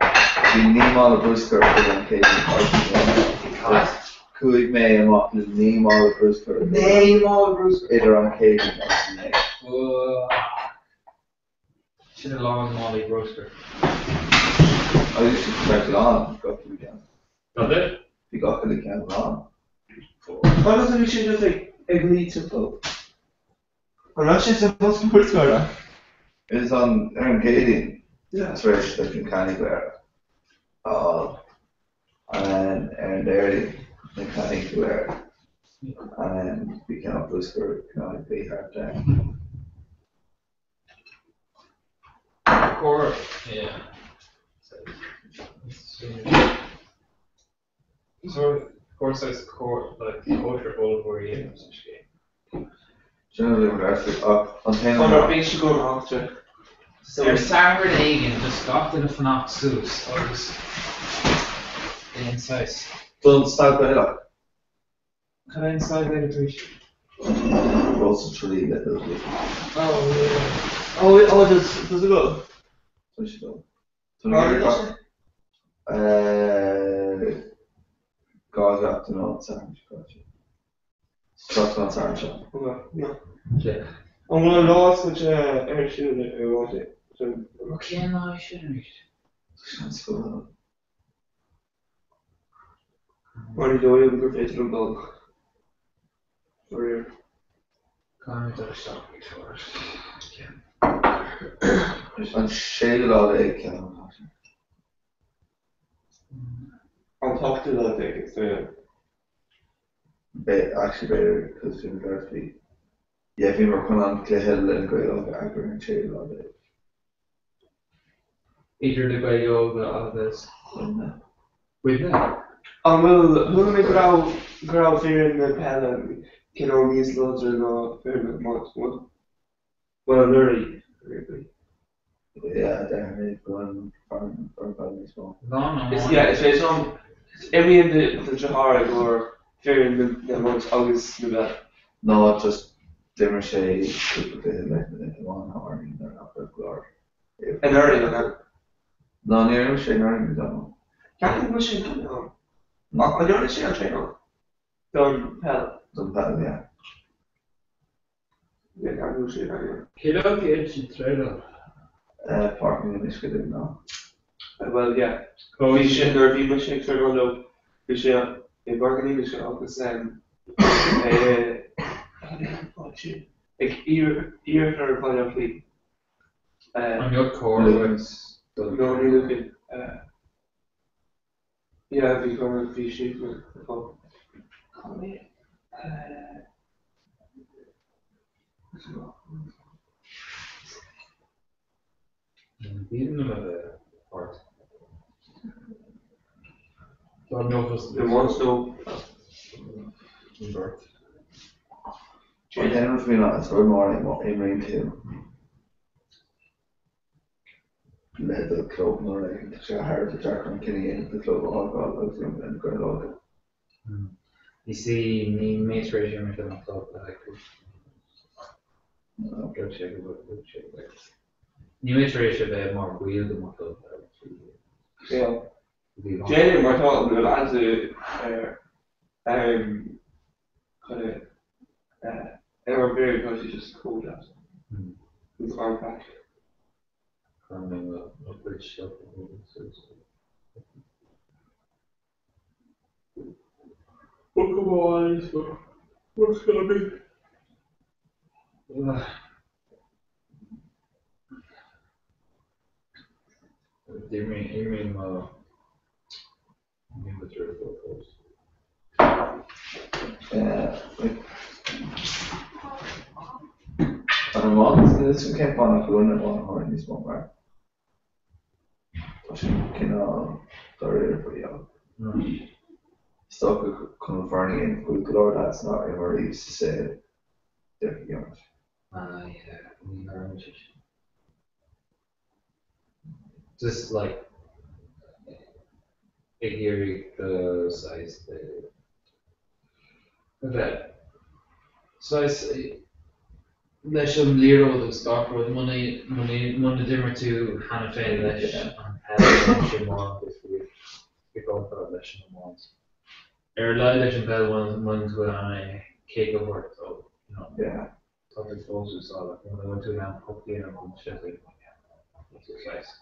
Bhí 9 mála bruscair idir an Chéadaoin agus inné. Chuaigh mé amach le 9 mála bruscair 9 mála bruscair! idir an Chéadaoin agus inné. Sin a lán málaí bruscair. Agus bhí siad lán, gach uile cheann. Cad é? Bhí gach uile cheann lán. Conas a bhí sé just ag ag luí timpeall? An raibh sé sa bhosca bruscair? Is an ar an gCéadaoin Yeah. tar éis like na cannaí go léir a fháil and then ar an Déardaoin na cannaí go léir and then bhí ceann bruscair cineál ag luí thart there. Cóir, yeah. Cóir saghas cóir like cóisir ollmhór a dhéanamh sa scéim. Sin an rud ach an t-aon Tá mar bhí sé go háite. Ar Satharn éigin just gach duine fanacht suas agus déan saghas. Don Staid Gaelach. Cad é an Staid Gaelach arís? Rós sa Traí le Bill Clinton. Oh yeah. Oh oh does does it go? Tá sé go. Tá mé ag iarraidh gach 2 seachtain ón Satharn seo caite. Seachtain ón Satharn seo. Okay, yeah. An bhfuil an lá oscailte ar siúl ar Mháirt? Cén lá é sin arís? Seans go bhfuil. Mar ní dóigh liom gur féidir liom dul. Faraor. Caithfidh mé dul isteach ag fóill. An séú lá déag ceann an chathair. An t-ochtú lá déag is dóigh. Actually b'fhéidir cos bhí mé gar bhí yeah bhíomar chun an cluiche le Na Gaeil Óga a eagrú ar an séú lá déag. Idir Na Gaeil Óga agus Muimhne. Muimhne? An bhfuil, chuala mé go raibh, go raibh foireann na peile cineál níos láidre ná foireann na iomána, bhuel anuraidh, anuraidh. Yeah, déarfainn go bhfuil an foireann peile níos mó. Lá na Is, yeah, is féidir liom, imríonn do dheartháir i gcomhair foireann na iomána agus na peile. Ná just d'imir sé cúpla cluiche leis na iomána orainn nuair nach raibh go leor. Anuraidh, an ea? Ná níor imir sé anuraidh, go deimhin. Ceapaim go bhfuil sé in ann. An ndearna sé an traenáil don peil? Don peil, yeah. Yeah, ceapaim go bhfuil sé in ann, yeah. Cén áit a dhéanann siad traenáil? Páirc an Fhionnuisce de ghnáth. Bhuel, yeah. Bhí sé, nuair a bhí mise ag traenáil leo, bhí sé i bPáirc an Fhionnuisce agus ag iarthar Bhaile Átha Cliath. An rud cóir uait do No, ní luaigh. Yeah, bhí go bhí sí ar fáil. Bíonn na páirt. Dá mbeadh They want to know. an bheirt. An t-aon rud faoi ná is rud mór é má imríonn tú le do chlub nó rud éigin. Tá sé thar a bheith deacair an cinneadh a dhéanamh do chlub a fhágáil agus imirt le Na Gaeil Óga. You see, níl mé tar éis imirt le mo chlub le like Rug sé go rug sé go Níl mé tar éis a bheith mar bhaill de mo chlub le like Yeah. Déanaim mar tá na lads ar kind of ar an bhfírinne tá siad just chomh deas. It's an-craic. Imríonn mo Ní mo deirfiúr fós. An iomáint, níl a fhios agam cén fáth nach bhfuil an iomáint níos mó mar tá sé cineál dáiríre faoi ach is dócha chun an fhoireann a dhéanamh go bhfuil go leor lads nár imir riamh sa saol déarfaidh imirt. Ah yeah, ní tharlaíonn sé sin. Just like ag iarraidh do saghas de a bheith saghas leis an liathróid agus gach rud muna muna muna d'imir tú cheana féin leis an peil tá sé mórán difríocht i gcomparáid leis an iomáint. Ar a laghad leis an bpeil bhaineann tú in ann é cic a thabhairt dó you know. Yeah. Tá tú fós úsáideach muna bhfuil tú in ann poc a dhéanamh ón sliotar. Exercise.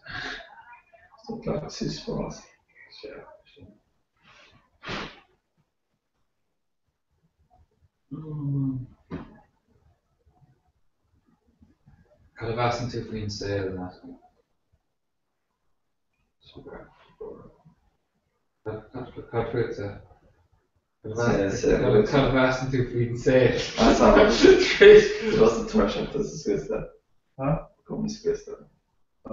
Tá gach suas fás. Sea, sin. Cad a mheasann tú faoin saol, Natalie? Cad fútsa? Cad a mheasann tú faoin saol? Just an tuirseach is scriosta. Cónaí scriosta. I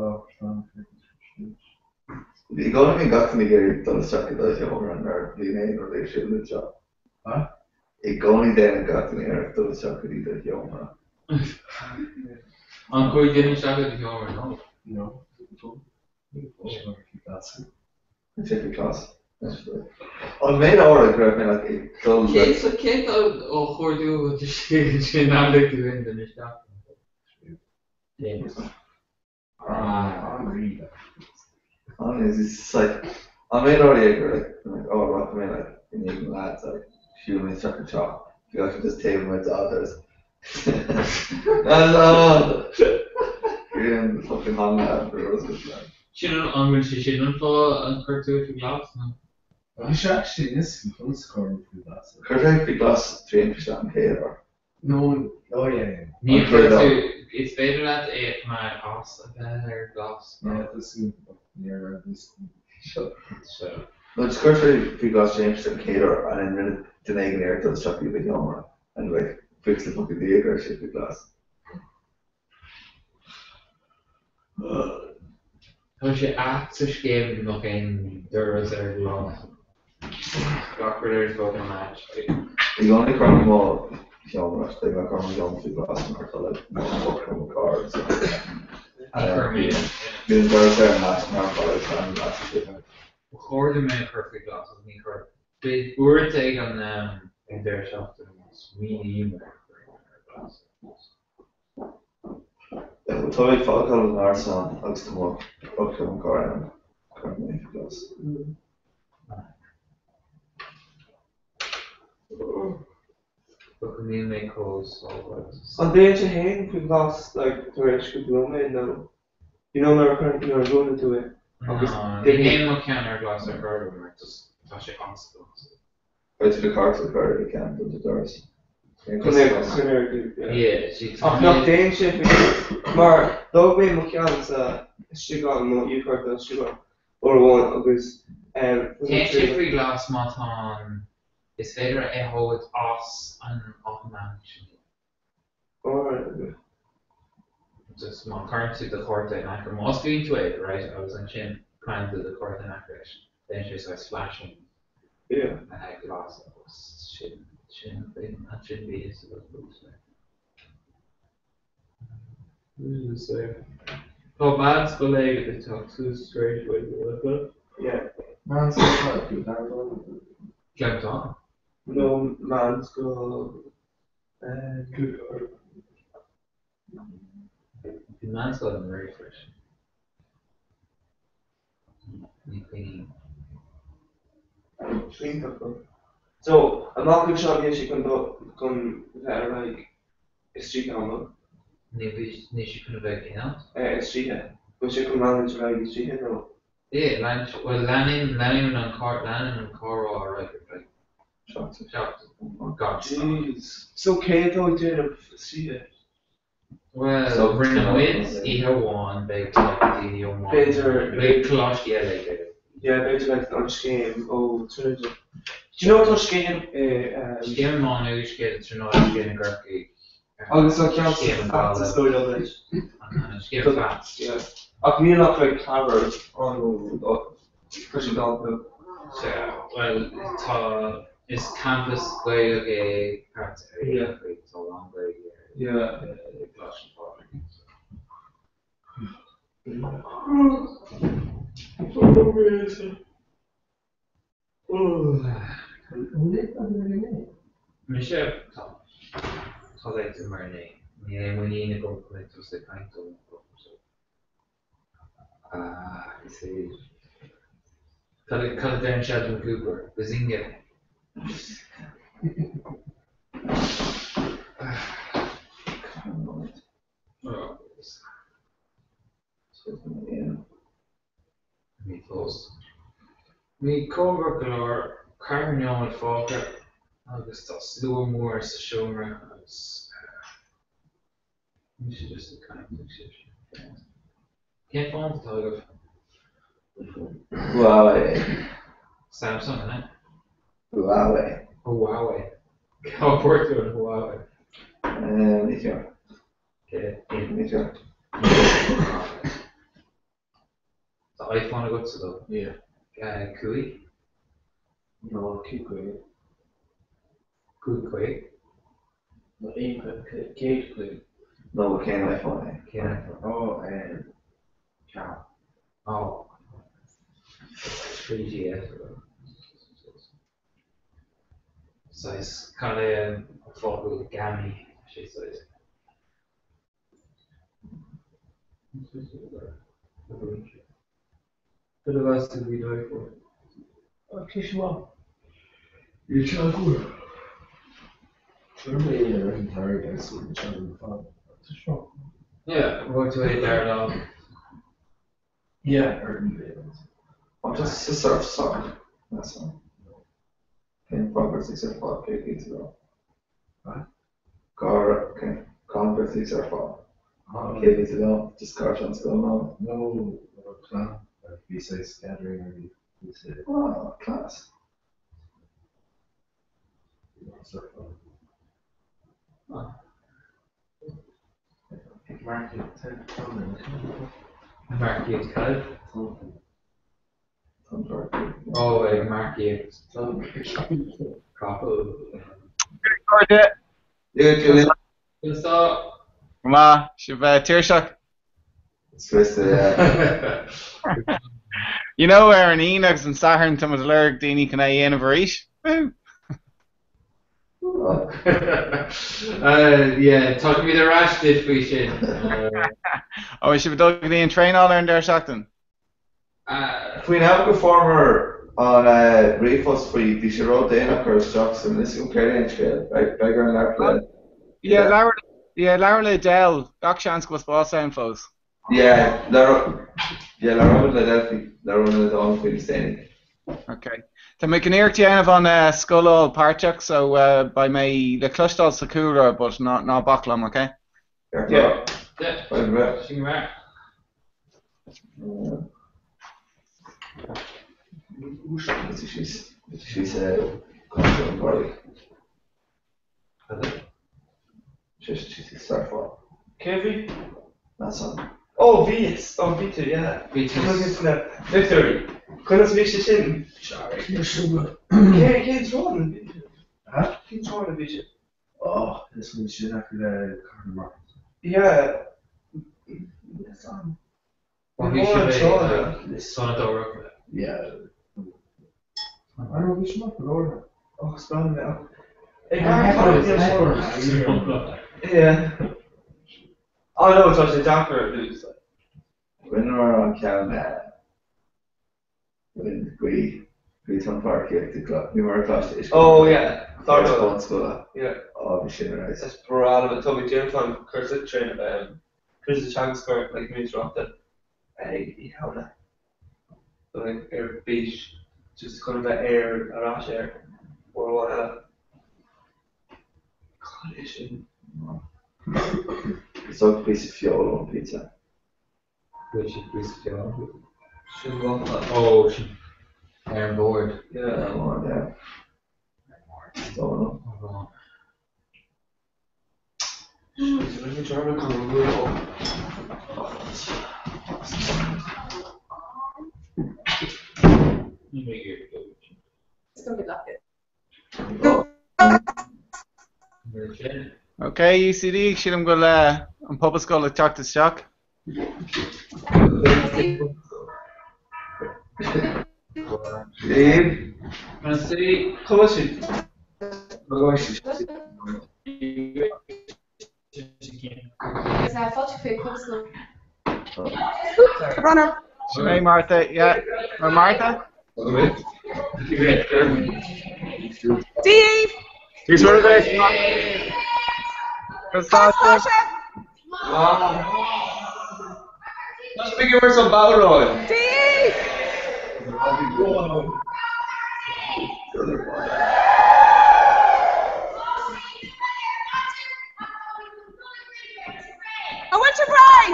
gcónaí bíonn gach duine ag iarraidh dul isteach i do sheomra nuair a bhíonn aon rud ar siúl anseo. I gcónaí déanann gach duine iarracht dul isteach go dtí do sheomra. An chuaigh duine isteach i do sheomra nó? No. An sé faoi ghlas? An mbeidh uair go raibh mé like ag dul le. Cén cén ó chuardú istigh ansin nár lig tú aon duine isteach? James. An is it's like an mbeidh uair go raibh like oh rachaidh mé like i ndiaidh na lads like siúl mé isteach anseo bhí siad just taobh amuigh de others and oh Bhí an fucking hanla for roses like. Sin an an bhfuil sé sin an fáth an chuir tú faoi ghlas nó? Bhí sé actually níos conas cur faoi ghlas. Chuir sé faoi ghlas trían isteach an chéad uair. No, oh yeah, yeah. Ní An chuir chéad tú, uair. is féidir leat é a choimeád as a bheith ar glas nó? Yeah, tá súil níor raibh níos Seo. So. No, just chuir sé faoi ghlas James an chéad uair and then rinne duine éigin iarracht dul isteach go dtí mo sheomra and like buíochas le fucking Dia go raibh sé faoi ghlas. Tá sé ait sa scéim go mbeadh aon doras ar glas. Gach rud ar fucking latch. I gcónaí cuirim mo sheomra, like ná cuirim mo sheomra faoi ghlas mar tá like mo book nó mo carr so Ní chuirim aon. Bíonn an doras ar an latch mar tá like an latch istigh ann. Ba chóir dom é a chur faoi ghlas ach ní chuirim. Beidh uaireanta ag an deireadh seachtaine más smaoiním ar chur ar glas. Tá mé ag fágáil an árasán agus tá mo rothar mo charr ann. Cuirim é faoi ghlas. Ach níl mé chomh sábháilte. An dtéann sé féin faoi ghlas like tar éis cúpla nóiméad nó you know nuair a chuireann nuair a bhuaileann tú é agus Ní théann mo cheann ar glas ar chor ar bith mar just tá sé as glas. Beidh tú le cárta a chur i gceann de do dhoras. Ach nach dtéann sé faoi mar d'fhág mé mo cheann sa istigh ann, mo chárta istigh ann uair amháin agus Téann sé faoi ghlas má tá an is féidir é a thógaint as an automatic sin. Alright, okay. Just má chuireann tú do chárta in aice, má osclaíonn tú é, right, agus ansin cuireann tú do chárta in aice leis, déanann sé saghas flashing Yeah. glas agus sin, sin, ansin bhí fhios agat go bhfuil sé. Tá meánscoil éigin ag teacht suas tar éis uaidh go Yeah. Meánscoil atá ag Leamhán? Gleanntán? No, meánscoil. Bhí meánscoil i nDoire freisin. Ní cuimhin. Iontach. So, amach anseo níl sé chun dul chun bheith ar aghaidh istoíche an bhfuil? Ní níl sé chun a bheith cén áit? Istoíche. Bhfuil sé chun leanúint ar aghaidh istoíche nó? Yeah, lean, bhuel leanann, leanann an car, leanann an comhrá ar aghaidh ar feadh Seachtain. Gan stad. Jeez. So cé atá ag déanamh istoíche? Bhuel, rinne muid oíche amháin, beidh like daoine ó Maigh B'fhéidir. Beidh coláistí eile ag déanamh. Yeah, b'fhéidir like an scéim ó Trinity. Do you know tá scéim i um. Scéim i Má Nuad, scéim i Tríonóid, scéim i gCorcaigh. Agus tá ceann Scéim i sa nGaillimh. dóigh liom anois. An scéim FATS. Yeah. Ach níl ach like ceathrar ann ó tá sé galánta. Sea, bhuel, tá, is campas Gaelach é FATS ar aon chaoi, tá a lán Gaeilge i gColáiste Phádraig. Mise? Tá. Tá léite mar inné. Níl aon mhuinín agam go mbeidh tusa ag caint dom, so. Ah, is é. Cad a deireann Sheldon Cooper? Bazinga. Ní fós. Ní cóngarach go leor, ceathrú nóiméad fágtha agus tá slua mór sa seomra agus Mise just ag caint ag sibhse. Cén fón atá agaibh? Huawei. Samsung, an ea? Huawei. Huawei. Cá bhfuair tú an Huawei? Ní fios. Cé? Ní fios. Tá iPhone agatsa though? Yeah. 5? No, 5 50. 5 50? No, 1 150. No, cén iPhone é? Cén iPhone? Oh, 4. Oh. 3GS. Saghas, cad é an fáth go bhfuil Gammy sé saghas. Cad a mheas tú faoin iPhone? Tá sé maith. Níl sé an-fhuar. Chuir mé é ar an tairg agus an sean fan. Tá sé maith. Yeah, bhfuair tú é dara lámh. Yeah, ar eBay agus. Oh, just sa surf song. That's all. Cén fáth gur tú ag surfáil cé bhí tú What? Cá cén gur tú ag surfáil? Cé bhí tú ann? Just cá raibh an scoil ann? No, clann. Bhí saghas gathering or bhí sé. Oh, class. Surfáil. Marcaíocht cad? Tá an Ó, ag marcaíocht capall. Cairde. Yeah, Julian. Conas tá? Go maith, sibh tuirseach? Scriosta, yeah. You know, ar an Aoine agus an Satharn tá muid ag lorg daoine chun é a dhéanamh arís. Woohoo! Yeah, tiocfaimid ar ais duit faoi sin. Ó, beidh sibh ag dul go dtí an traenáil ar an deireadh seachtaine? Faoin am go bhfuaireamar an ríomhphost faoi, bhí sé ró-dhéanach cur isteach so níl a fhios agam céard é an scéal. Beidh orainn labhairt le. Yeah, labhair, yeah, labhair le Adele. Gach seans go bhfuil spás ann fós. Yeah, yeah, labhróimid le Delphi, labhróimid le Dónal faoi níos déanaí. Ok. Tá mé chun iarracht a dhéanamh an scoil a fháil páirteach so beidh mé le cloisteáil sa chúlra but ná ná bac liom, ok? Yeah. Yeah. Sin go maith. Cé bhí? Ó bhí ó bhí tú yeah. Bhí tú. Sna pictiúirí. Conas bhí sé sin? Cé cén tráth a bhí sé? Cén tráth a bhí sé? Oh, is mé sin acu le Cathair na Mart. Yeah. Yes, I'm. Ó bhí sé sona dóra. Yeah. I know bhí sé maith go leor. Oh, splann mé ach. Yeah. Oh no, tá sé deacair a lose. Rinneamar an ceann rinne gaoth gaoth an pháircíocht i bhí mar coláiste uisce. Oh yeah. Bunscoile. Yeah. Oh bhí sin ar Is breá liom tá mé déanamh an cúrsa train cúrsa teagascóir like múinteoireachta ag Oíche Shamhna. So like ar bís just chun a bheith ar ar ais air uair amháin eile. Cad é sin? Is dócha píosa feola ón pizza. Bhfuil sé píosa feola? Sin waffle. Ó, sin ar an bord. Yeah. Ar an bord, yeah. Is dóigh liom. Arán. Rinne dearmad go raibh Ní mé ag iarraidh dul sin. It's gonna be like it. Sin. Ok, UCD, sílim go bhfuil an Pobalscoil ag teacht isteach. Dave? Conas tá? Conas sí? Is fáilte faoi Pobalscoil. Runner. Sin é Martha, yeah. Or Martha? Dave! He's one of those. Conas tá sibh? Tá sé ag imirt an bodhráin. Dave! I want to cry!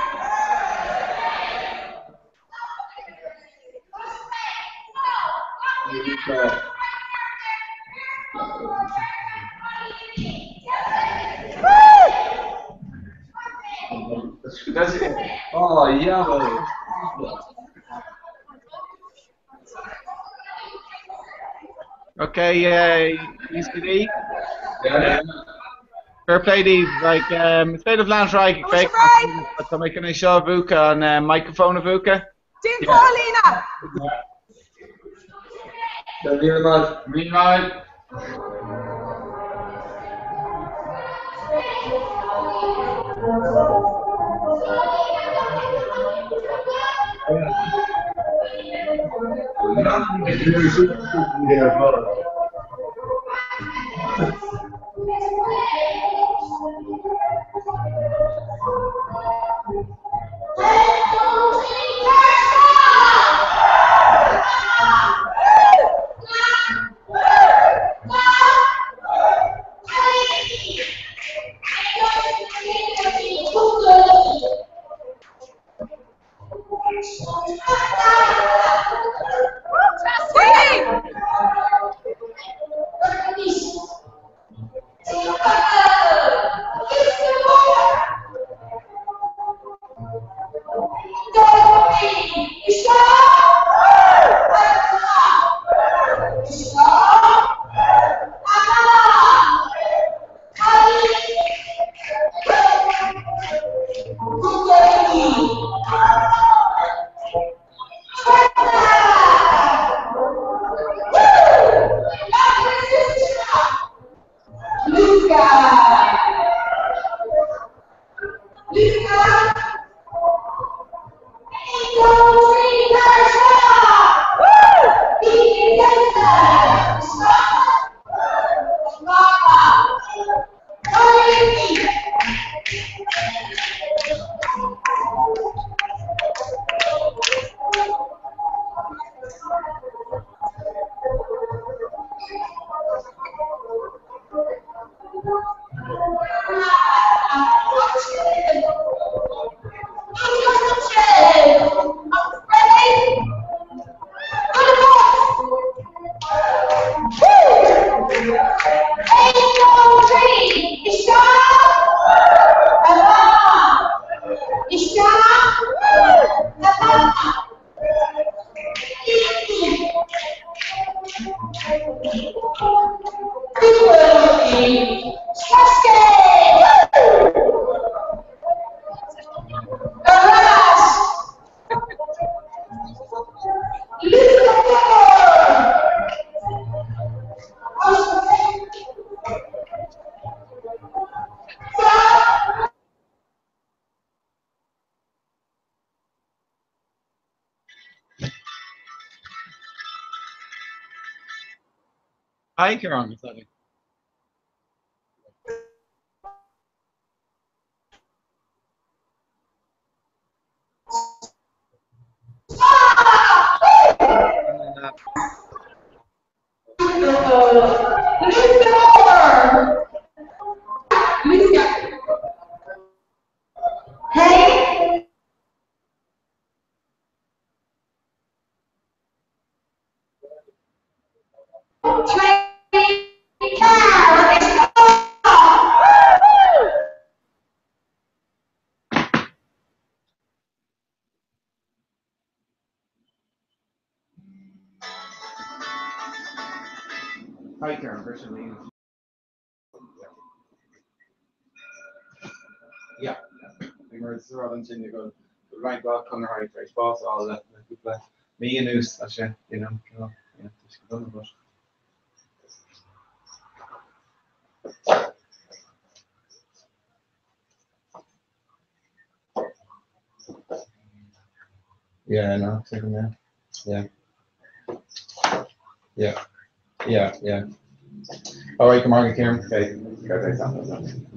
That's it. Oh, yeah. Ok, UCD? Yeah. Fair play daoibh, like, um, is féidir leanacht ar aghaidh ag féachaint tá mé chun é seo a mhúchadh, an uh, microphone a mhúchadh. Déan fáilíne! Míle maith. Míle maith. Hi, Ciarán. Sorry. Hey! Hi, Ciarán. Virtually. Yeah. Mar sin go roinnt mhaith conarthaí tar éis bás a fháil le cúpla mí anuas, tá sé, you know, cineál, yeah, tá sé go dona, but. Yeah, no, take him, yeah. Yeah. Yeah. Yeah, yeah. All right, come on, Kieran. Okay, go take that.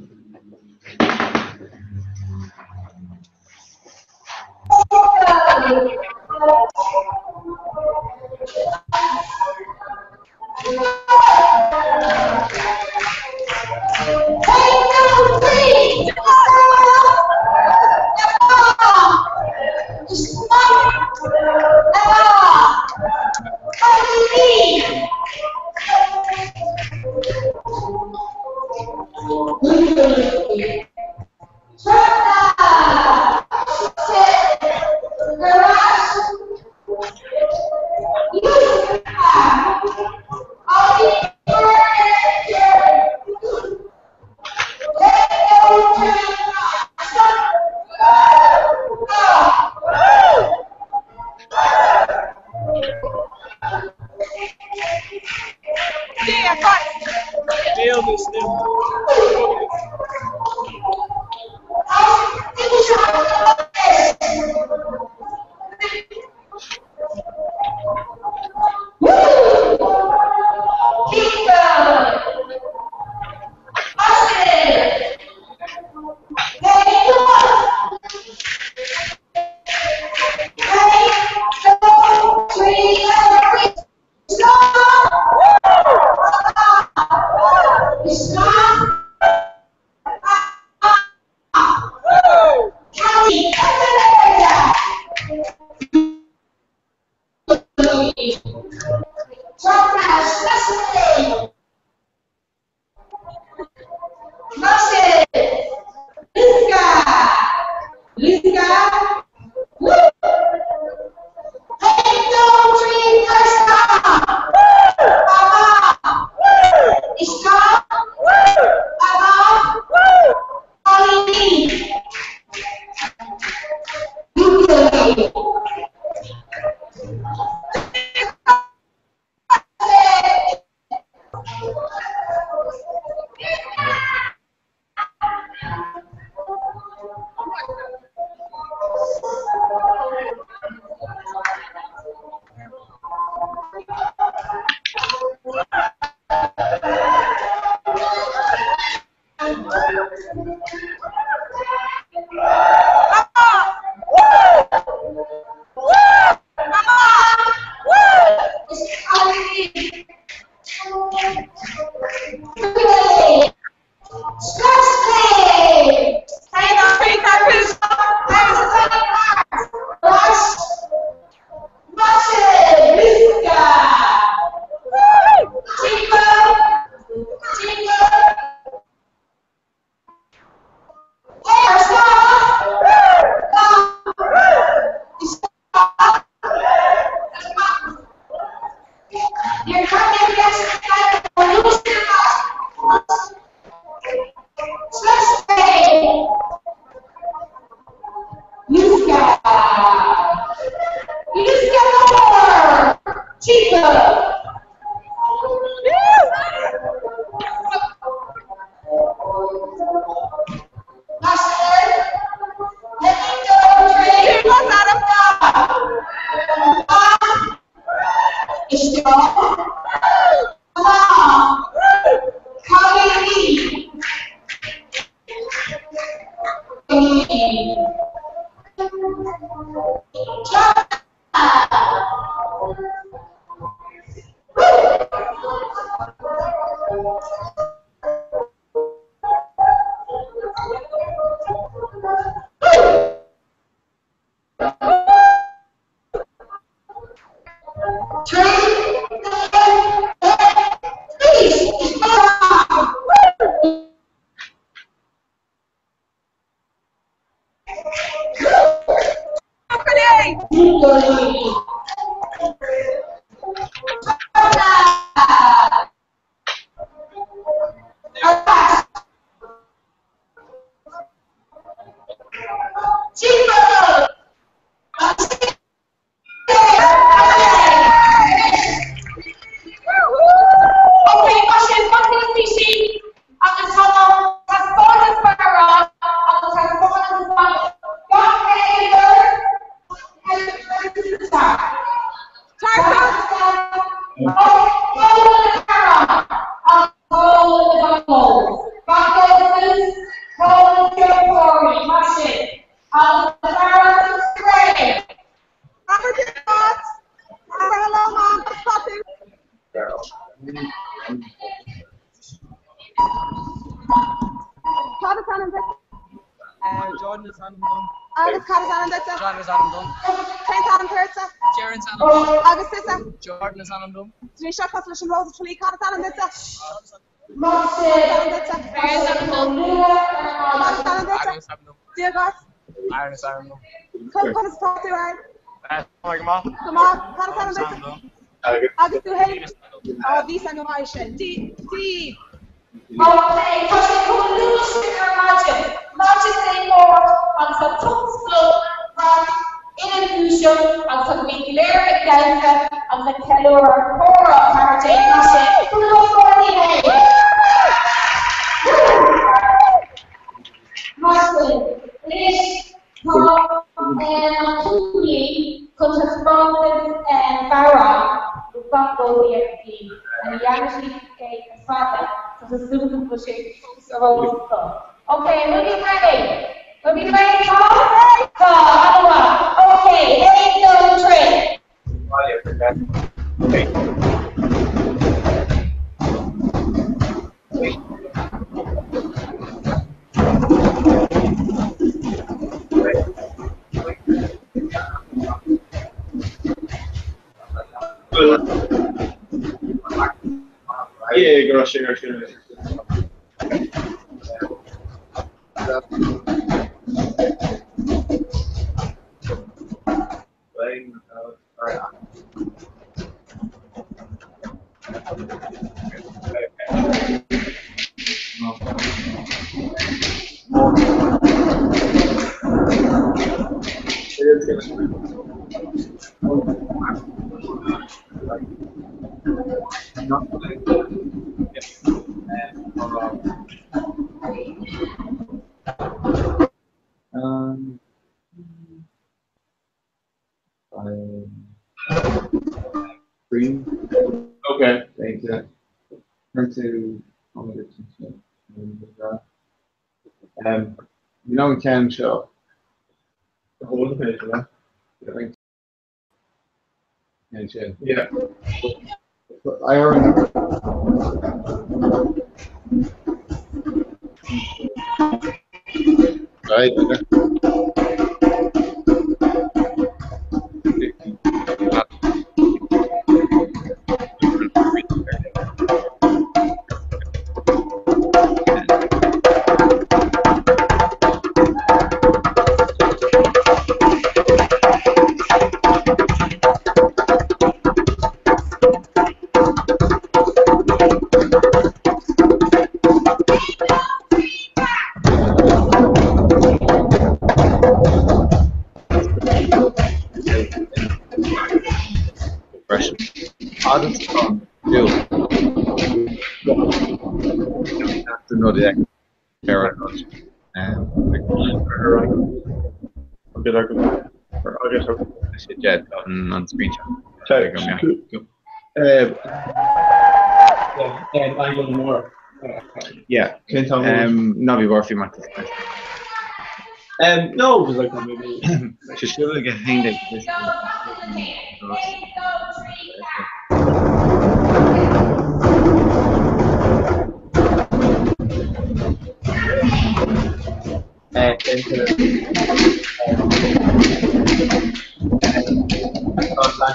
Leis an Rós Tralee, cad is ainm duitse? Dia dhuit. Aaron is ainm dom. Conas atá tú, Aaron? Go maith. Go maith. Cad is ainm duitse? Agus tú féin? Á, bhí san go maith sin. Dí, dí. Ok, tá sé chomh luath sin ar maidin, maidin Dé Máirt agus tá tocht 's fliuch thart ina ndúiseacht agus tá daoine go léir ag damhsa agus ag ceiliúradh comhrá 14 Maith sibh! gcónaí ar an gclaí and ní dhearna sí é le fada so tá súil agam go bhfuil sé fós ar eolas acu. Ok, an bhfuil muid réidh? Bhfuil muid réidh? Tá? Tá, an-mhaith. Ok, haon, dó, trí. Yeah, go raibh sé ar sin. Um, Green. Okay. Thank you. Turn to you know in Ken show. The whole of it, yeah. Yeah. Yeah. I remember. Right. Freisin. Agus do. Ar an an screenshot. Yeah, I'm more. Yeah. Cén t-am Ná bí warfi mar No, because like maybe Sé siú ag héinde.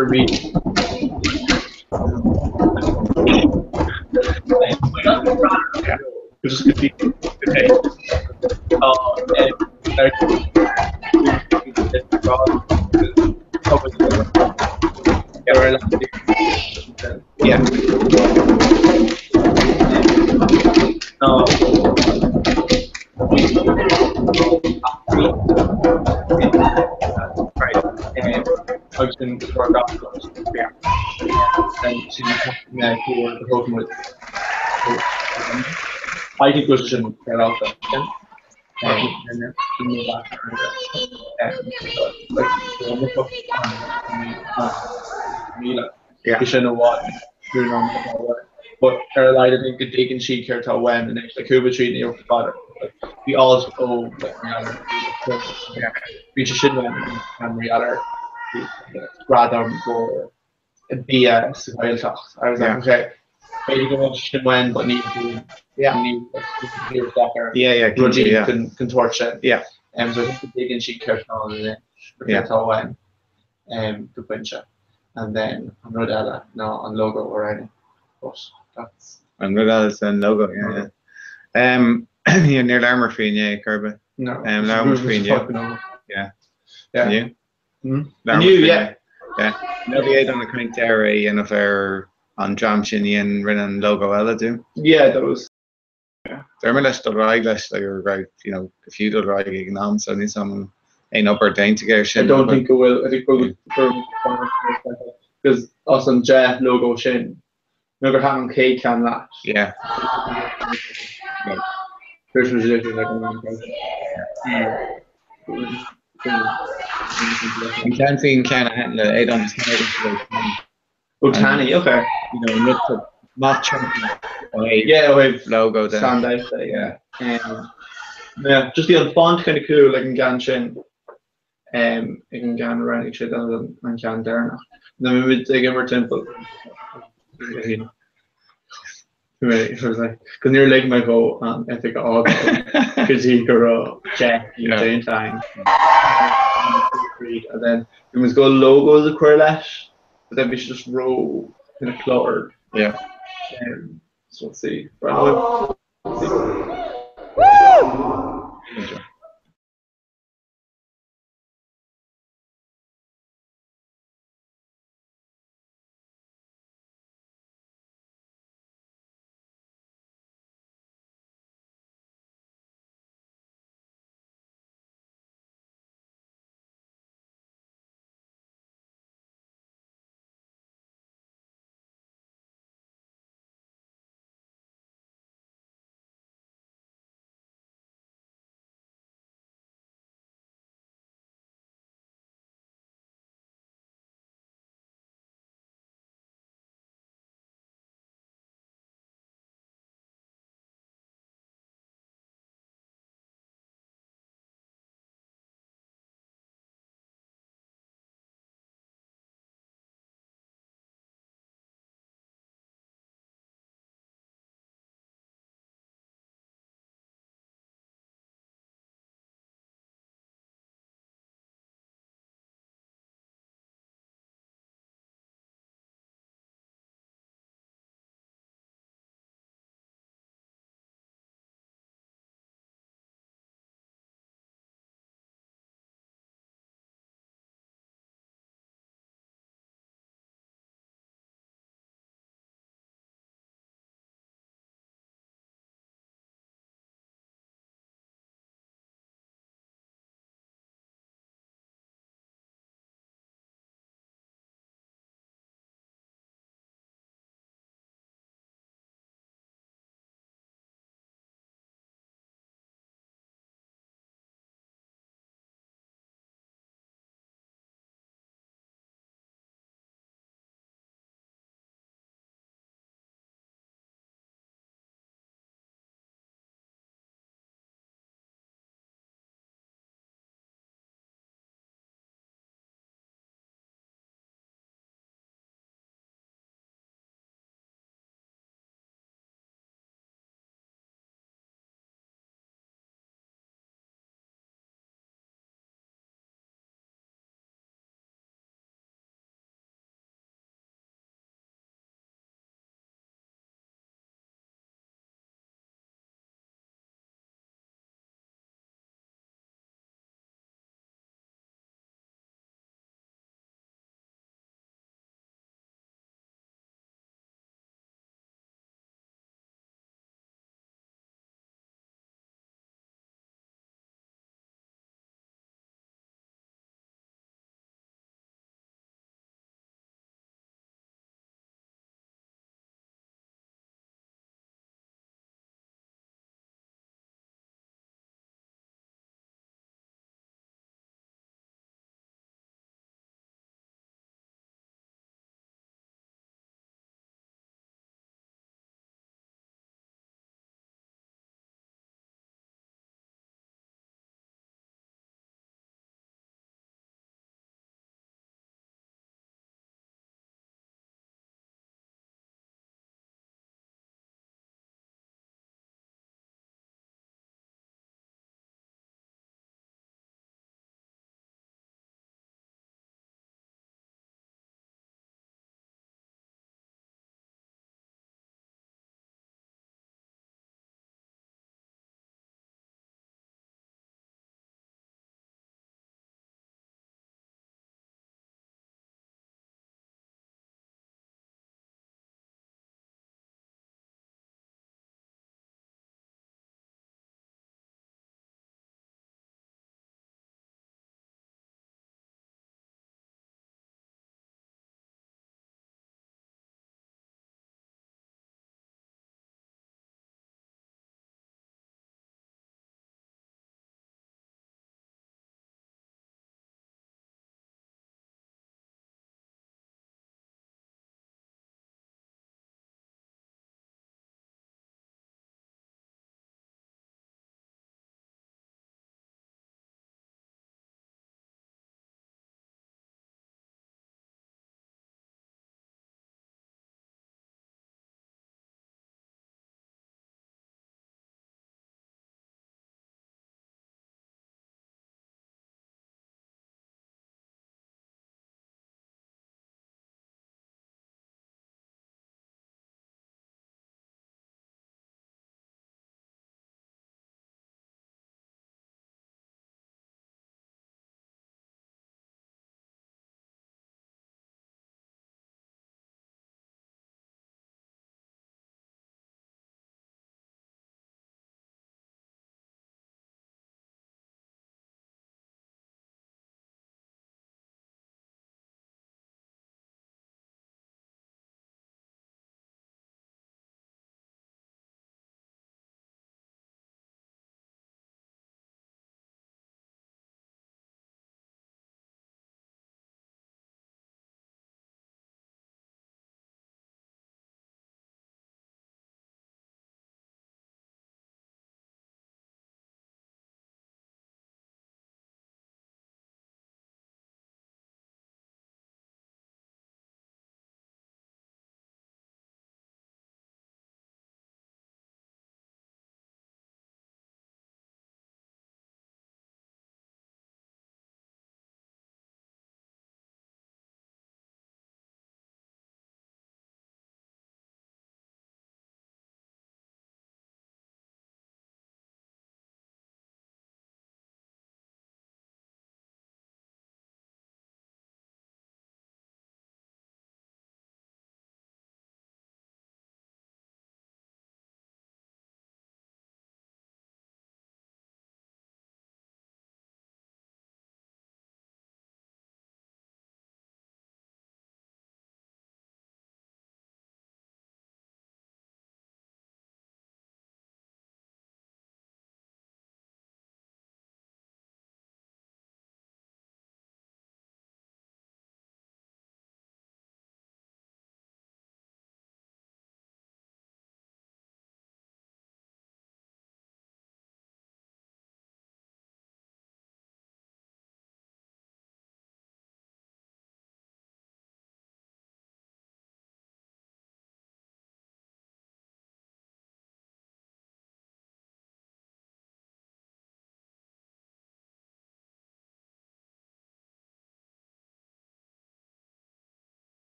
Read. Just could be okay. Yeah. No. Right. Agus sin Yeah. And sin mé fuair the whole I think was sin ar alta. Yeah. Sin a what But ar a laghad I think go dtuigeann siad céard atá uaim anois like cúpla trí ní fada like bhí alt ó like bhí sé sin uaim an rialar gradam go bia sa Ghaeltacht. I was like, okay, b'fhéidir go bhfuil sin uaim, but ní Yeah. ní Yeah, yeah, rudaí yeah. chun tabhairt sin. Yeah. So I think go dtuigeann siad céard atá ann anois, Yeah. céard atá uaim go pointe. And then an rud eile ná an logo a roghnú. But that's An rud eile is an logo, yeah, yeah. Yeah, níor labhair faoi inné, Kirby. no. Labhair faoi inné. Fucking over. Yeah. Yeah. Inniu? Hmm? Labhair Inniu, faoi yeah. inné. Yeah. No bhí éad an caint ar é dhéanamh ar an dream sin dhéan rinne an logo eile dúinn. Yeah, that was Deir mé leis dul ar aghaidh leis like, or raibh, you know, go fiú dul ar aghaidh ag an am, so níl am aon obair déanta aige ar I sin. don't but- think it will. I think we'll because us an Jeff logo sin. No gur han cé can leat. Yeah. First was literally like a An ceann faoin ceann a le éad an Oh, tanaí, ok. You know, an rud maith chunky. Yeah, ó thaobh logo de. Stand out de, yeah. Um, yeah, just bhí an font kind of cool ag an gceann sin. Um, ag an gceann a roghnaigh siad an an ceann deireanach. Na bhí muid ag imirt timpeall. Go níor lig mé dhó an oifig a fhágáil go dtí go raibh 10 cinn déanta againn. And then bhí muid ag dul logos a chur leis, but then bhí sé just ró kind of cluttered. Yeah. So let's see. Right. Woo!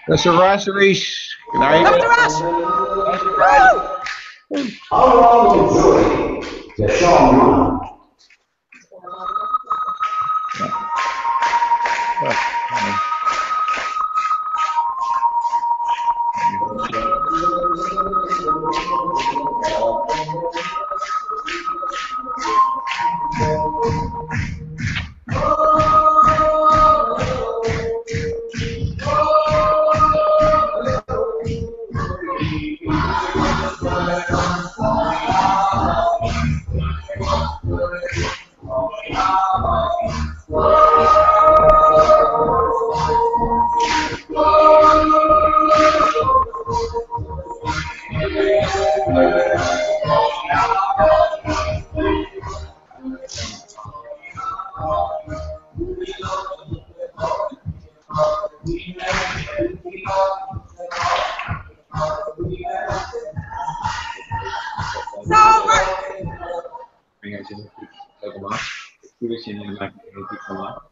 Tá sé ar ais arís. Good night. Tá ar ais! Amhrán na dTuarthaí le Seán Rua.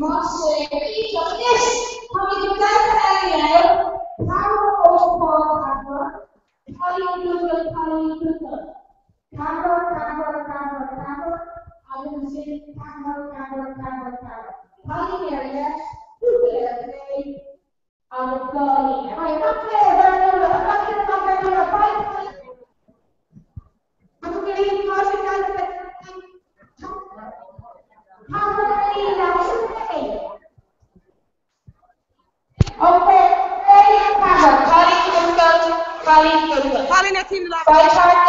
Maith sibh. Iontach. Anois, táimid ag damhsa eile a dhéanamh. Ceathrar os comhair ceathrar. Cailín, buachaill, cailín, buachaill. Ceathrar, ceathrar, ceathrar, ceathrar. Agus ansin ceathrar, ceathrar, ceathrar, ceathrar. Cailín ar dheis, buachaill ar chlé. Agus dhá líne. Right, gach léir, Bernula, gach léir, gach Bernula, right. Agus go líon tá sé damhsa. Ceathrar ar líne, sin é. Okay, ready, ceathrar. Cailín, buachaill, cailín, buachaill. Cailín ar taobh na láimhe. Right partner,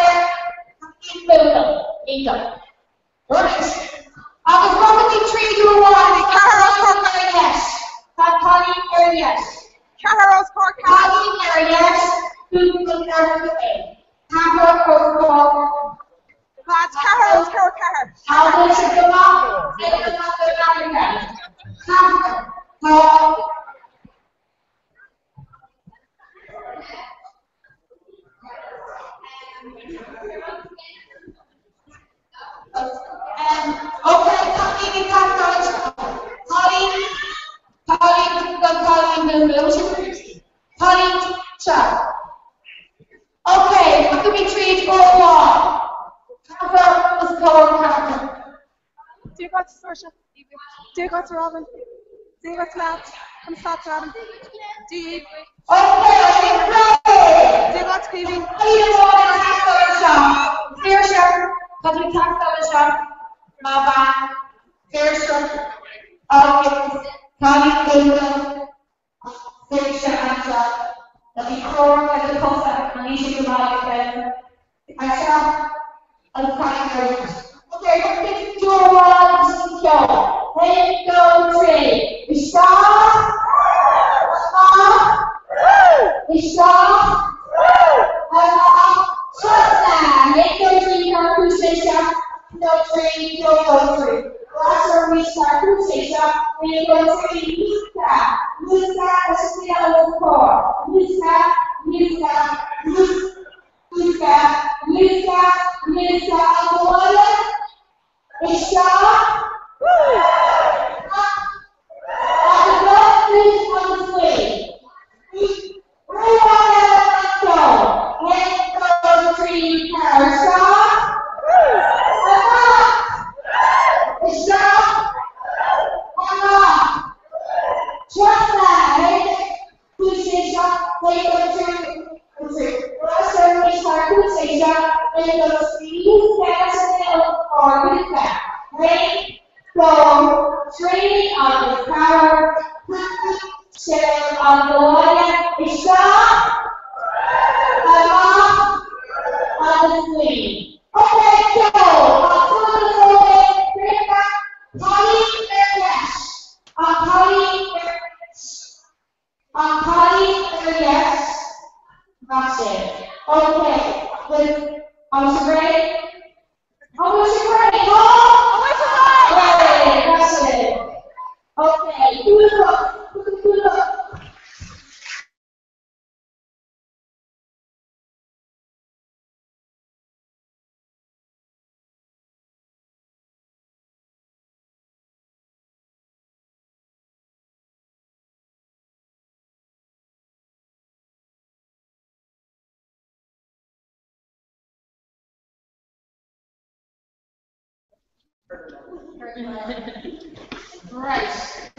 cailín, buachaill. Iontach. Right. Agus rachaimid tríd uair amháin. Ceathrar os comhair. Ar dheis. Tá cailín ar dheis. Ceathrar os comhair ceathrar. Cailín ar dheis, buachaill ar chlé. Ceathrar os comhair. Lads, ceathrar os comhair ceathrar. Tá sé go maith. Go maith, go maith. Ceathrar. Tá. Okay, cailín ag teastáil anseo. Cailín, cailín, cailín, buachaill. Cailín, seo. Okay, rachaimid tríd uair amháin. Ceathrar os comhair ceathrar. Dia dhuit, Saoirse. Dia dhuit, Robin. Dia dhuit, lads. Conas tá, Robin? Dia. Okay, I think ready. Dia dhuit, Caoimhín. Cailín amháin ag teastáil anseo. Saoirse, tá tú ag teastáil anseo. Má bhean. Saoirse. Agus cailín buachaill. Saoirse anseo. Tá bhí cóir ag do chosa an ní sé go maith ag Anseo. Agus cailín ar dheis. Okay, rachaimid uair amháin agus an ceol. Haon, dó, trí. Isteach. Amach. Isteach. Amach. Trasna. Haon, dó, trí, ceathair, cúig, sé, seacht, dó, trí, dó, dó, trí. Ar ais arís, ceathair, cúig, sé, seacht, haon, dó, trí. Luascadh. Luascadh leis an saol os comhair. Luascadh, luascadh, luascadh, luascadh, luascadh. Abhaile. Isteach. Amach. Agus suas agus faoi. Uair amháin eile an ceol. Haon, dó, trí, ceathair. Isteach. Amach. Isteach. Amach. Trasna. Haon, cúig, sé, seacht, haon, dó, trí, trí. Ar ais arís, ceathair, cúig, sé, seacht, haon, dó, trí. Luascadh leis an saol os comhair. Luascadh. Haon, dó, trí agus ceathair, cúig, sé, agus abhaile. Isteach. Amach. Agus faoi. Okay, ceol. Tá súil agam Cailín ar dheis. An cailín ar dheis. An cailín ar dheis. Maith sibh. Okay. Agus an sibh réidh? An bhfuil sibh réidh? Tá? An bhfuil sibh réidh? Réidh. Maith sibh. Okay. Cúl cúl. Right.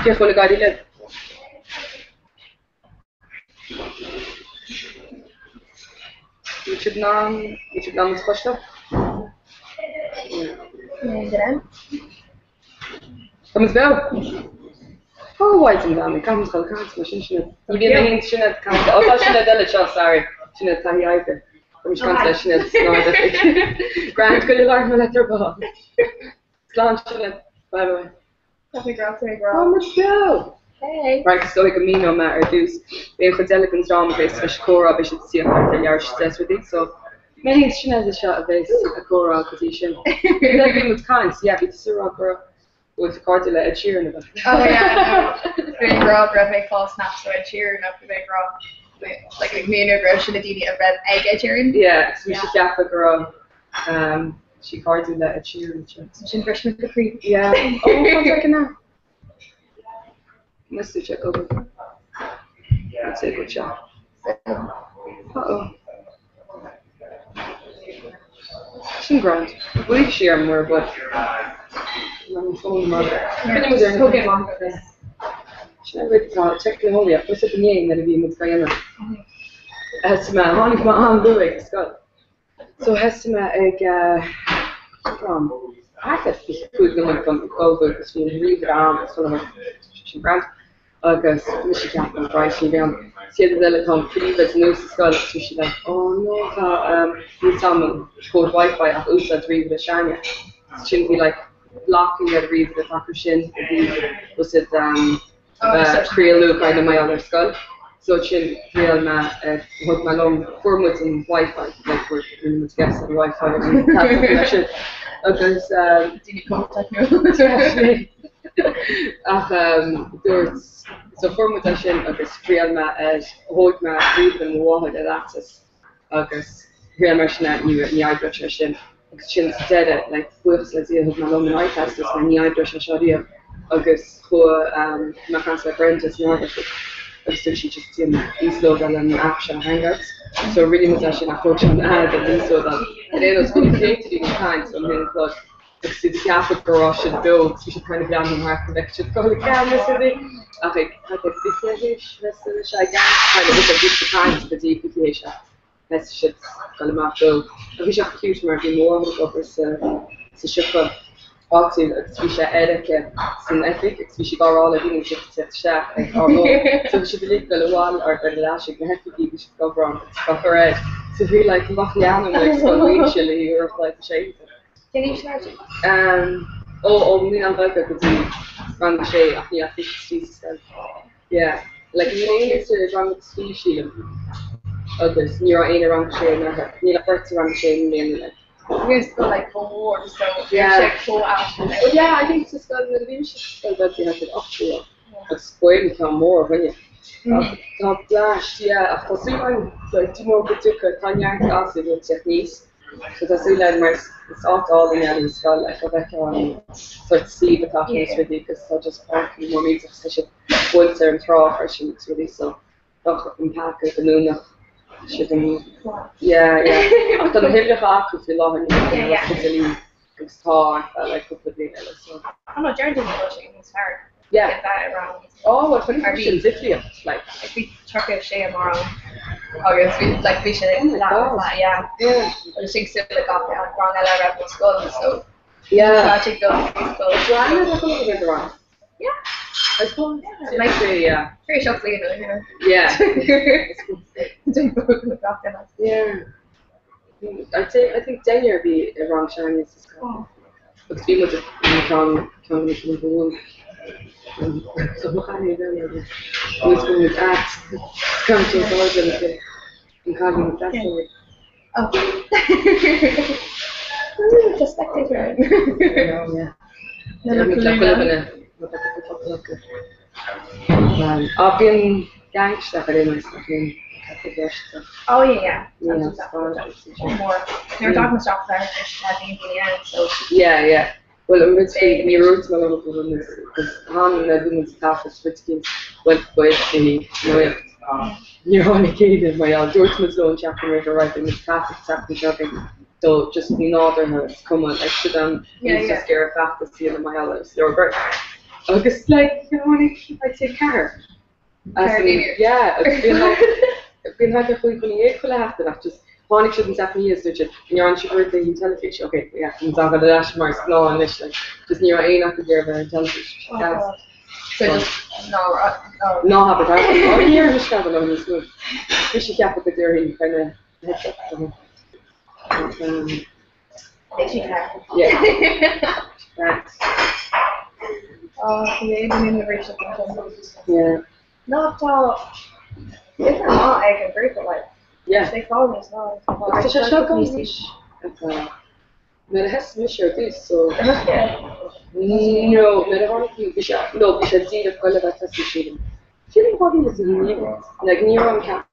Cén chaoi a bhfuil ag éirí libh? Bhfuil sibh in ann, bhfuil sibh in ann muid a chloisteáil? Tá muid beo! Ó, mhaighdean bheannaithe, caithfidh muid dul ag caint mar sin, Sinéad. Ní bhíonn aon Sinéad ag caint. Ó, tá Sinéad eile anseo, sorry. Sinéad taithí oibre. Tá muid ag caint le Sinéad san Ard-Oifig. Grand, go leor mo letter ball. Slán, Sinéad. Bye bye. Tá mé ag rá, tá mé ag rá. Tá muid beo! Hey! Right, is dóigh go míneoidh mé ar dtús. Beidh an chuid eile den dream a bheas tar éis comhrá, beidh siad ag tíocht thart ar leathuair tar éis a deich is rudaí, so mé féin is Sinéad anseo a bheas ag comhrá go dtí sin. Cad é bhí muid ag caint? Yeah, bhí tusa ag rá go raibh, go bhfuil tú cairdiúil le Ed Sheeran, ab ea? Oh yeah, no. Bhí mé ag rá go raibh mé ag fáil snaps ó Ed Sheeran ach bhí mé ag rá, like, ag míniú go raibh sin na daoine a raibh ag Ed Sheeran. Yeah, agus bhí sí ag ceapadh go raibh, um, sí cairdiúil le Ed Sheeran anseo. Sin bhris mé do chroí. Yeah. Oh, one second now. Mr. Check over. Let's say good job. Uh-oh. Sin grand. Bhuaigh sí ar muir but Sin an rud atá teicneolaíocht is inné nuair a bhí muid ag déanamh. Thosaigh mé, tháinig mé an-luath ag an scoil. So thosaigh mé ag am thart ar 25 nóiméad don ullmhú agus bhí an ríomhaire ann agus chuile shórt sin grand agus mise ag ceapadh right ní bheidh an chéad rud eile tá an príomhoide anuas sa scoil agus bhí sí like oh no tá níl 's a'm an cód wifi ach úsáid ríomhaire s'againne. So sin bhí like blocking ar ríomhaire acu sin a bhí was it craoladh ag na maith ar scoil. So ansin thriail mé, thug mé liom, fuair muid an wifi, like fuair rinne muid guess ar an wifi agus an taifead leis sin. Agus Daoine chomh teicniúil. Ach dúirt, so fuair muid é sin agus thriail mé ar, thóg mé ríomhaire mo mháthair ar fhaitíos agus thriail mé sin é, ní ní oibreodh sé sin. Agus sin sa deireadh, like, buíochas le Dia thug mé liom an iPad is mar ní oibreodh sé seo riamh agus chuaigh mé ag caint le Brenda san Ard-Oifig agus dúirt sí just déan íoslódáil an app seo Hangouts. So rinne muid é sin ach thóg sé an fhad an íoslódáil. Ar aon nós bhí na chéad daoine ag caint ón haon a chlog agus iad ag ceapadh go raibh siad beo agus bhí siad kind of breathnú thart go bhfeicfeadh siad dul i gceannas uirthi ach ag thart ar 20 théis sé i gceannas kind of bhí siad ag caint go dtí 20 théis a thosaigh siad dul amach dó. Ach bhí sé cute mar bhí mo mháthair ag obair sa sa siopa áitiúil agus bhí sé air aici san oifig agus bhí sí á rá le daoine ag teacht isteach ag ár lón. So bhí siad uilig ag dul abhaile or ag dul ar ais ag na hoifigí bhí siad ag obair ann agus gach a raibh. So bhí like mac leanúna ag scoil Mhuinseo le uair a chloig sé. Cén aois atá tú? Um, ó ó Naíonáin Bheaga go dtí rang a sé ach ní ach bhí siad sa scoil. Yeah, like níl éinne sa rang trí sílim agus ní raibh éinne rang sé anuraidh. Níl ach beirt sa rang sé i mbliana like. Bhí an scoil like chomh mór so bhí sé chomh ait. Well yeah, I think sa scoil nuair a bhí mise sa scoil bheag bhí thart ar 80 agus ba é an ceann mór againne. Ach tá blast, yeah, ach tá súil agam like do you know go dtiocfaidh, tá neart gasúir ag teacht aníos. So tá súil agam mar is áit álainn é an scoil like dá bhfeicfeá an sort suíomh atá acu is rudaí agus tá just páirc mór millteach tá siad buailte ar an trá freisin agus rudaí so bheadh an peaca go ndúnfadh siad an yeah yeah ach tá na huimhreacha acu faoi láthair ní bheidh yeah yeah agus tá ar feadh like cúpla bliain eile so. Oh no, deireann daoine go bhfuil sé níos fearr. Yeah. Bheith i rang. Oh, well, chonaic mé sin difríocht, like. Like, bhí 36 i mo rang agus bhí, like, bhí sé Oh my leath God. leath, yeah. Yeah. Agus sin cosúil le gach rang eile a raibh mo scoil, so. Yeah. Tá sé go scoil. Joanna, tá cuma go bhfuil rang. Yeah. I suppose. Yeah. Like, yeah. 37 bliain ó you know. Yeah. Déan gach duine. Yeah. I'd say, I think deichniúr a bhí i rang s'againne sa scoil. Oh. Agus bhí muid i gceann ceann de na cinn ba mhó. So mo chailín a bheith ann. Agus bhí muid at caint os ard lena chéile. An cailín is deasa muid. Oh. The spectator. Yeah. Á bíonn gang isteach ar aon nós nach aon Oh yeah yeah. Mór. Nuair a d'fhág isteach bheith tá daoine ann so. Yeah yeah. Bhuel an rud faoi ní dúirt mé liom go bhfuil muid cos han na bhí muid taifead rud éicint bhuel ba é nuacht. Níor tháinig éinne mar gheall dúirt muid leo an tseachtain roimhe right beidh muid taifead an tseachtain seo againn so just nádúrtha is cuma like siad an just ag iarraidh feachtas a dhéanamh mar gheall ar is leor beirt. Agus like tháinig I'd say ceathrar. As in, yeah, agus bíonn like bíonn thart ar chúig dhuine dhéag chuile sheachtain ach just tháinig siad an tseachtain ina dhiaidh is dúirt siad an ndearna sibh rud ar an teilifís? Ok, yeah, an dtagann ar ais mar is gnáth anois like just ní raibh aon acu ag iarraidh bheith ar an teilifís. Oh Gas. God. So just ná ná. Ná habair tada. Ó ní déarfaidh mise tada liom níos mó. Mise a cheapadh go déarfainn kind of heads up to him. But Beidh sí ceart. yeah. Right. Oh, tá mé ag an arís ansin. Yeah. Ná tá uimhir maith ag an grúpa like. Yeah. They follow me as well. Agus tá sé seo agam anois atá nuair a thosaigh mise ar dtús so no nuair a tháinig tú bhí sé no bhí sé díreach ag dul a bheith tosaithe sílim. Sílim 2009 like ní raibh an ceap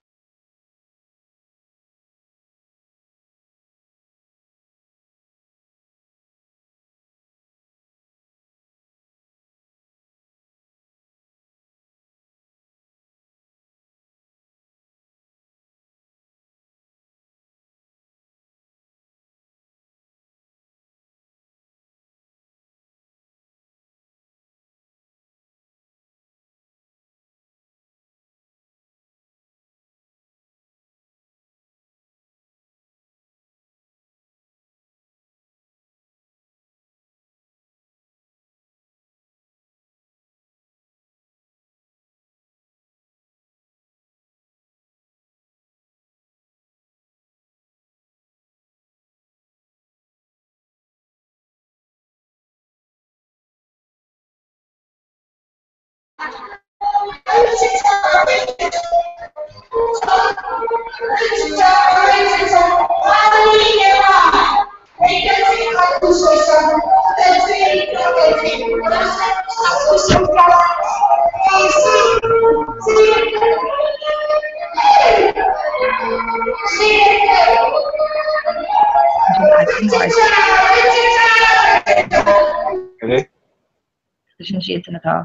Sin siadsan atá.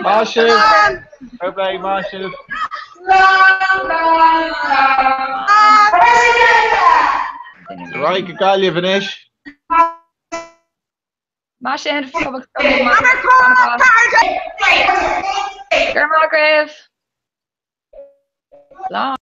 Maith sibh! Fair play, maith sibh! Ar aghaidh go Gaillimh anois. Maith sibh, Go raibh maith agaibh. Slán.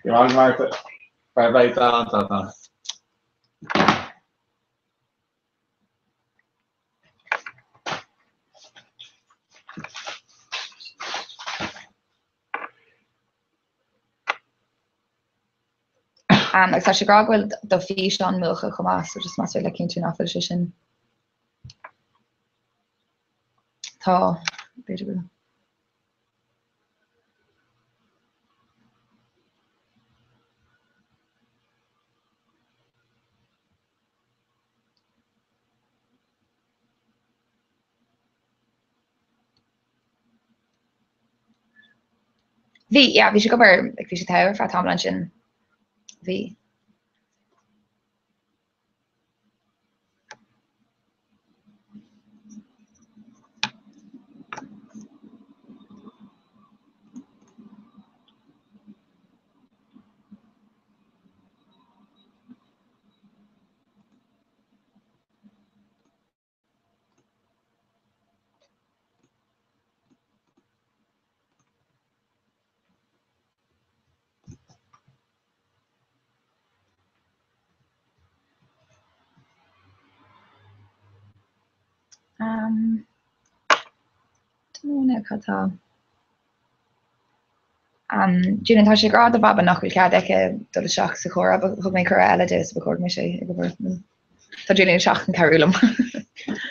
Go raibh maith agat Martha. Bye bye tá tá tá. Um, agus tá sé ag rá go bhfuil do físeán múchta chomh maith, so just más féidir leat cinntiú nach bhfuil sé sin. Tá, b'fhéidir go bhfuil. Bhí, yeah, bhí sé ag obair, like, bhí sé togha ar feadh tamaill ansin. Bhí. Um, don't know cad tá. Um, Julian, tá sé ag rá do Bhaba nach bhfuil cead aici dul isteach sa chomhrá, but thug mé cuireadh eile di, so ba chóir go mbeadh sé ag obair. Tá Julian isteach chun cabhrú liom.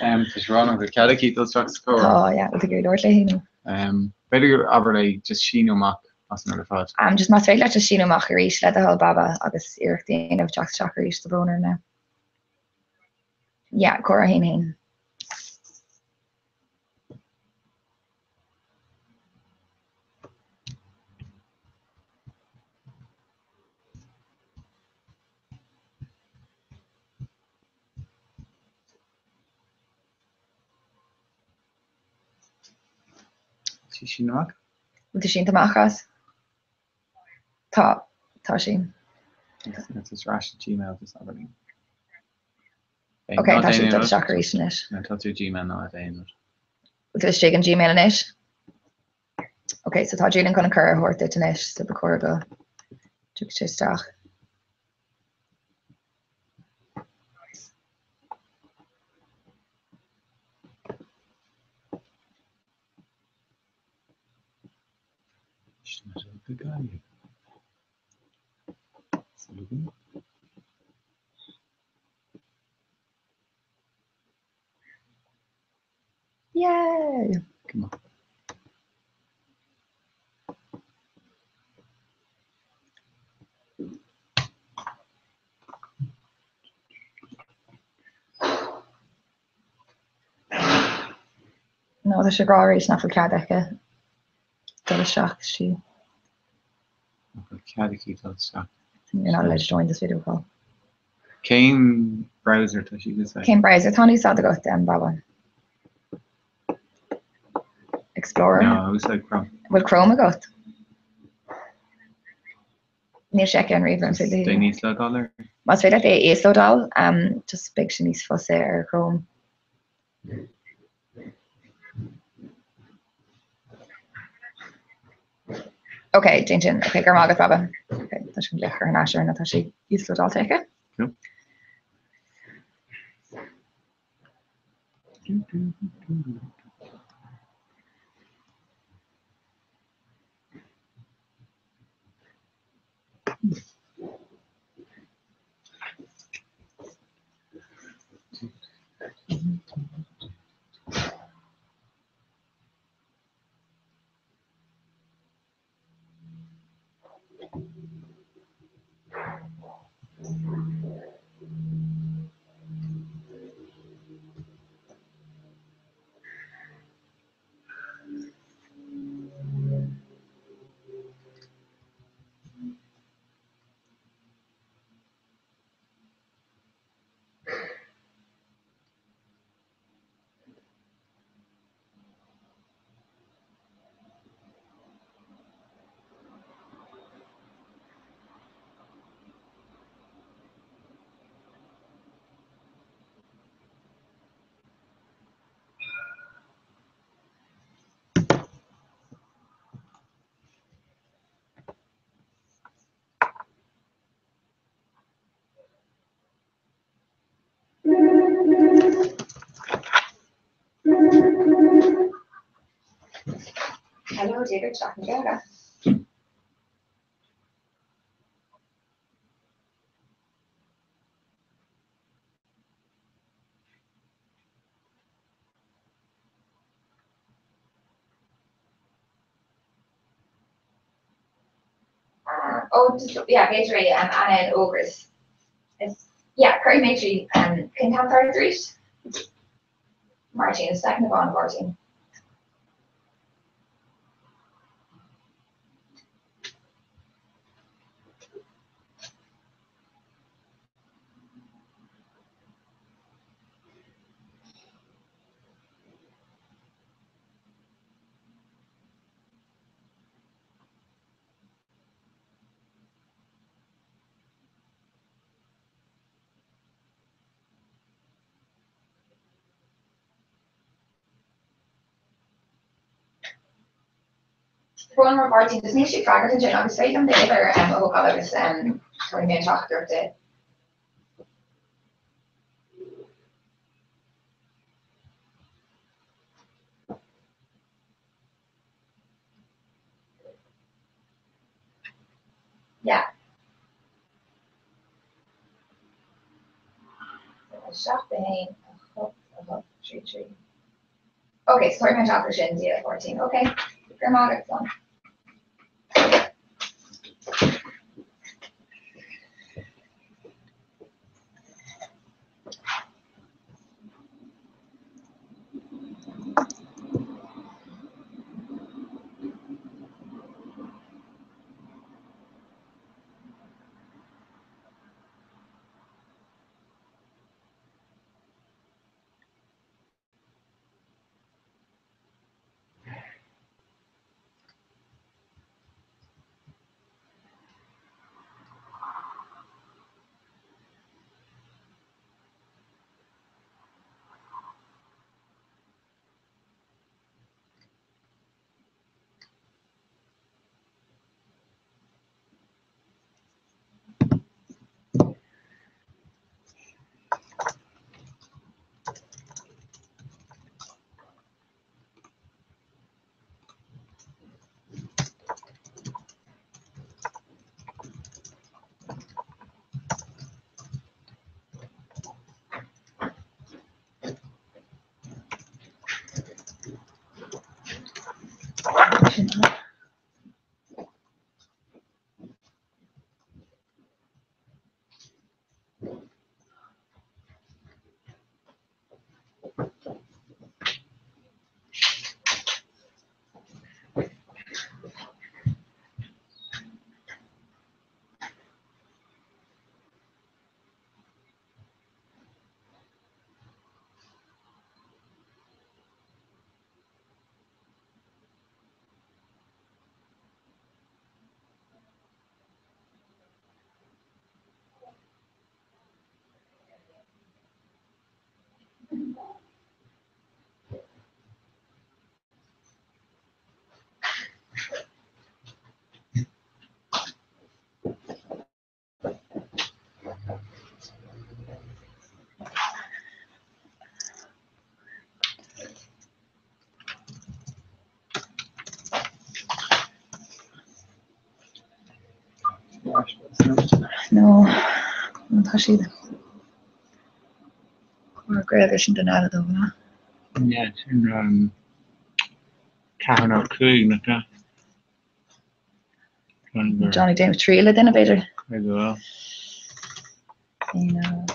Um, tá sé ag rá nach bhfuil cead aici dul isteach sa chomhrá. Tá, yeah, bhfuil tú ag iarraidh labhairt léi nó? Um, b'fhéidir gur abair léi just síniú amach as an rud ar fad. Um, just más féidir leat just síniú amach arís le do thoil Baba agus iarracht a dhéanamh teacht isteach arís tá brón orm now. Yeah, comhrá 1 1. Sí sin amach? Bhfuil tú sínte amach as? Tá, tá sí. Tá ar ais Gmail just abair léi. Ok, tá sí ag dul isteach arís anois. Tá tú Gmail ná aon rud. Bhfuil tú istigh in Gmail anois? Ok, so tá Julian chun an cuireadh a thabhairt duit anois, so ba chóir go dtiocfaidh sé isteach. Yay! Come on. No, tá sé ag rá arís nach bhfuil cead aici dul isteach sí. Nach bhfuil cead aici dul isteach. You're not allowed to join this video call. Cén browser tá sí ag úsáid? Cén browser atá in úsáid agat, um, Baba? Explorer? No, úsáid Chrome. Bhfuil Chrome agat? Níl sé aici an ríomhaire an féidir léi. Déan íoslódáil air. Más féidir leat é a íoslódáil, um, just beidh sé níos fusa ar Chrome. Ok, déan sin. Ok, go raibh maith agat, Baba. Ok, tá sé glaoch ar ais ar na tá sé íoslódáilte aici. Cool. Hello, Dia duit, Seachtain na Gaeilge. Oh, just, yeah, b'fhéidir é, Anna in Ógras. Is, yeah, cuirfidh mé trí, cén t-am atá ort arís? Máirtín, is feicim na bhfáinne, Máirtín. Brón orm Máirtín, just níl sé ag freagairt ansin agus féidir liom d'uimhir a thógáil agus tabharfaidh mé an teachtaireacht di. Yeah. 7, 1, 8, 8, 3, 3. Ok, so tabharfaidh mé an teachtaireacht sin di, a Mháirtín. Ok, go raibh maith agat, slán. No, tá siad. Mar Gaeilge sin den eile dó, ná? Yeah, sin 4 nó 5 nach ea? Johnny déanamh triail le duine b'fhéidir. Cé go bhfuil. You know.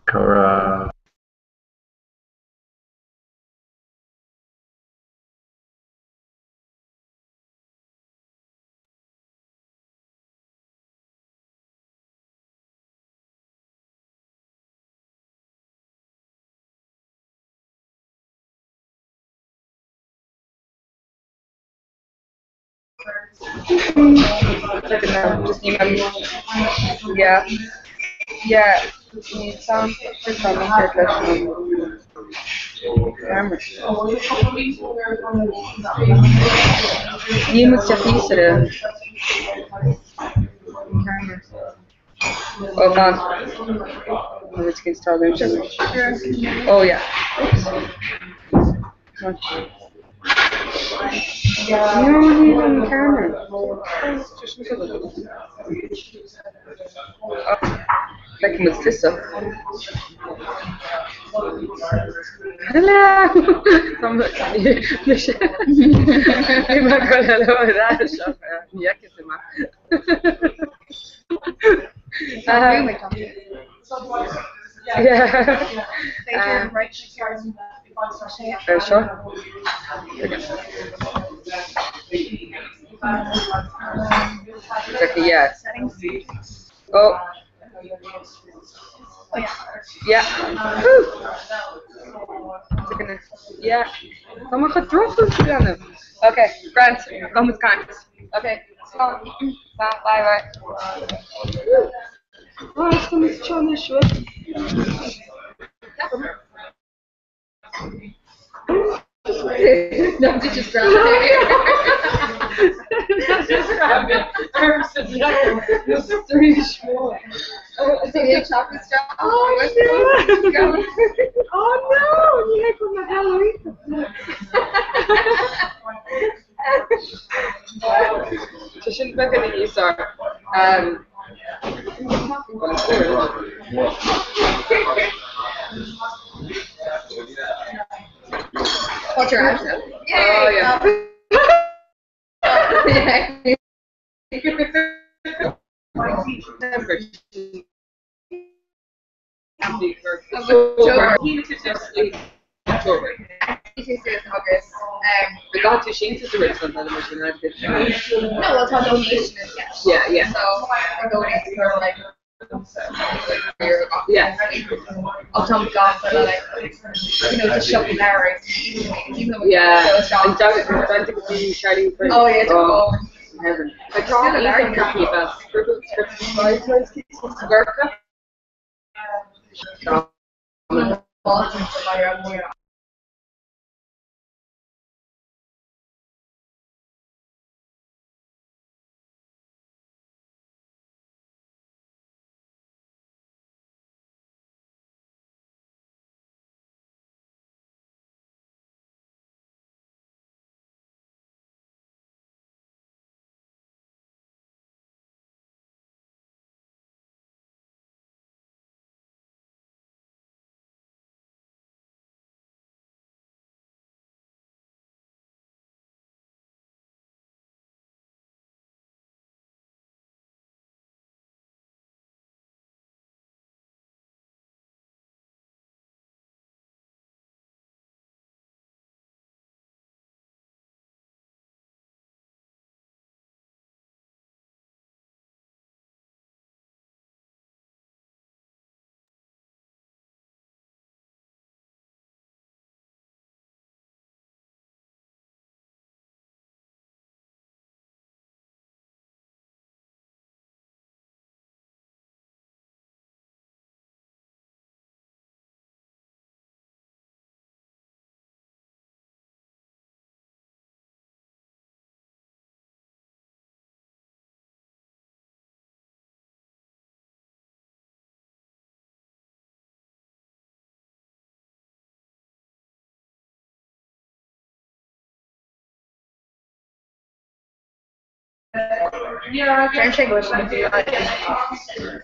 Comhrá. Yeah. Yeah. Ní sam leis an Ní mu te Oh, man. Which can start Oh, yeah. Oops. No, ní an camera. Feicim muid tusa. Hello! Bhí mé ag dul hello ar ais ach ní fheicfidh tú mé. Yeah. Ar seo? Okay, yeah. Oh. Yeah. Whew. Yeah. Tá mé chomh drochúil sa leanbh. Okay, Grant, come with caint. Okay, slán. Bye, bye, bye. Oh, it's coming to China, sure. No, did just grab it. Just grab it. Arms and legs. Oh, so chocolate straw. Oh, no. Oh, no. Ní hé go na Halloween. Tá sin beag níos fearr. What's your answer? Oh, yeah. October. August. The God to Sheen is original by the machine. No, well, it's not donation is yet. Yeah, yeah. So we're donating for like year ago. Yeah. Uptown Golf, but like you know, just shopping hours. Even though we Yeah. so And down to the Charlie Prince. Oh yeah, oh, heaven. I Still a large copy about scribble scribble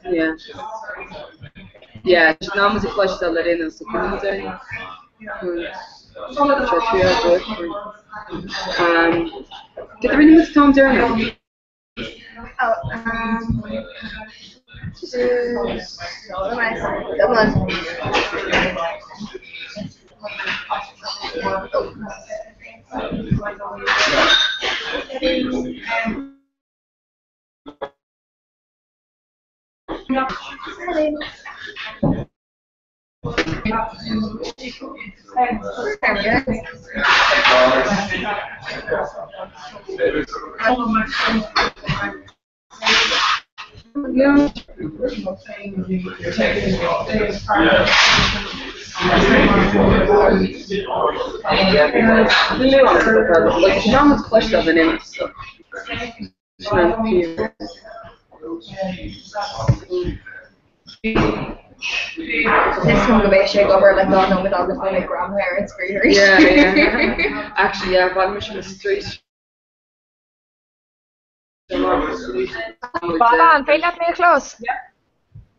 Yeah. Yeah, ná mu fleis le in sa Did there any Tom Dermot? Oh, Come on. Is cuma go mbeidh sé ag obair le 2 nóiméad agus beidh mé ag greamú ar an screen arís. Yeah, yeah. Actually, yeah, bhain mise mo street. Baba, an féidir leat mé a chlos?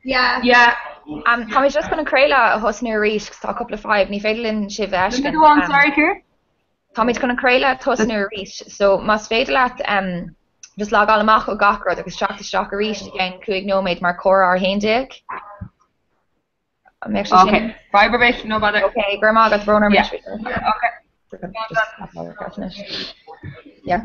Yeah. Yeah. Um, tá mé just chun an craoladh a thosnú arís 'cause tá cúpla fadhb, ní féidir linn sibh a fheiscint. Go on, sorry, Ciara. Táimid chun an craoladh a tosnú arís, so más féidir leat um, just logáil amach ó gach rud agus teacht isteach arís i gceann 5 nóiméad mar comhrá ar 11. An mbeadh sé sin? Okay, fadhb ar bith, no bother. Okay, go raibh maith agat, brón orm Yeah. anois. Okay. Yeah.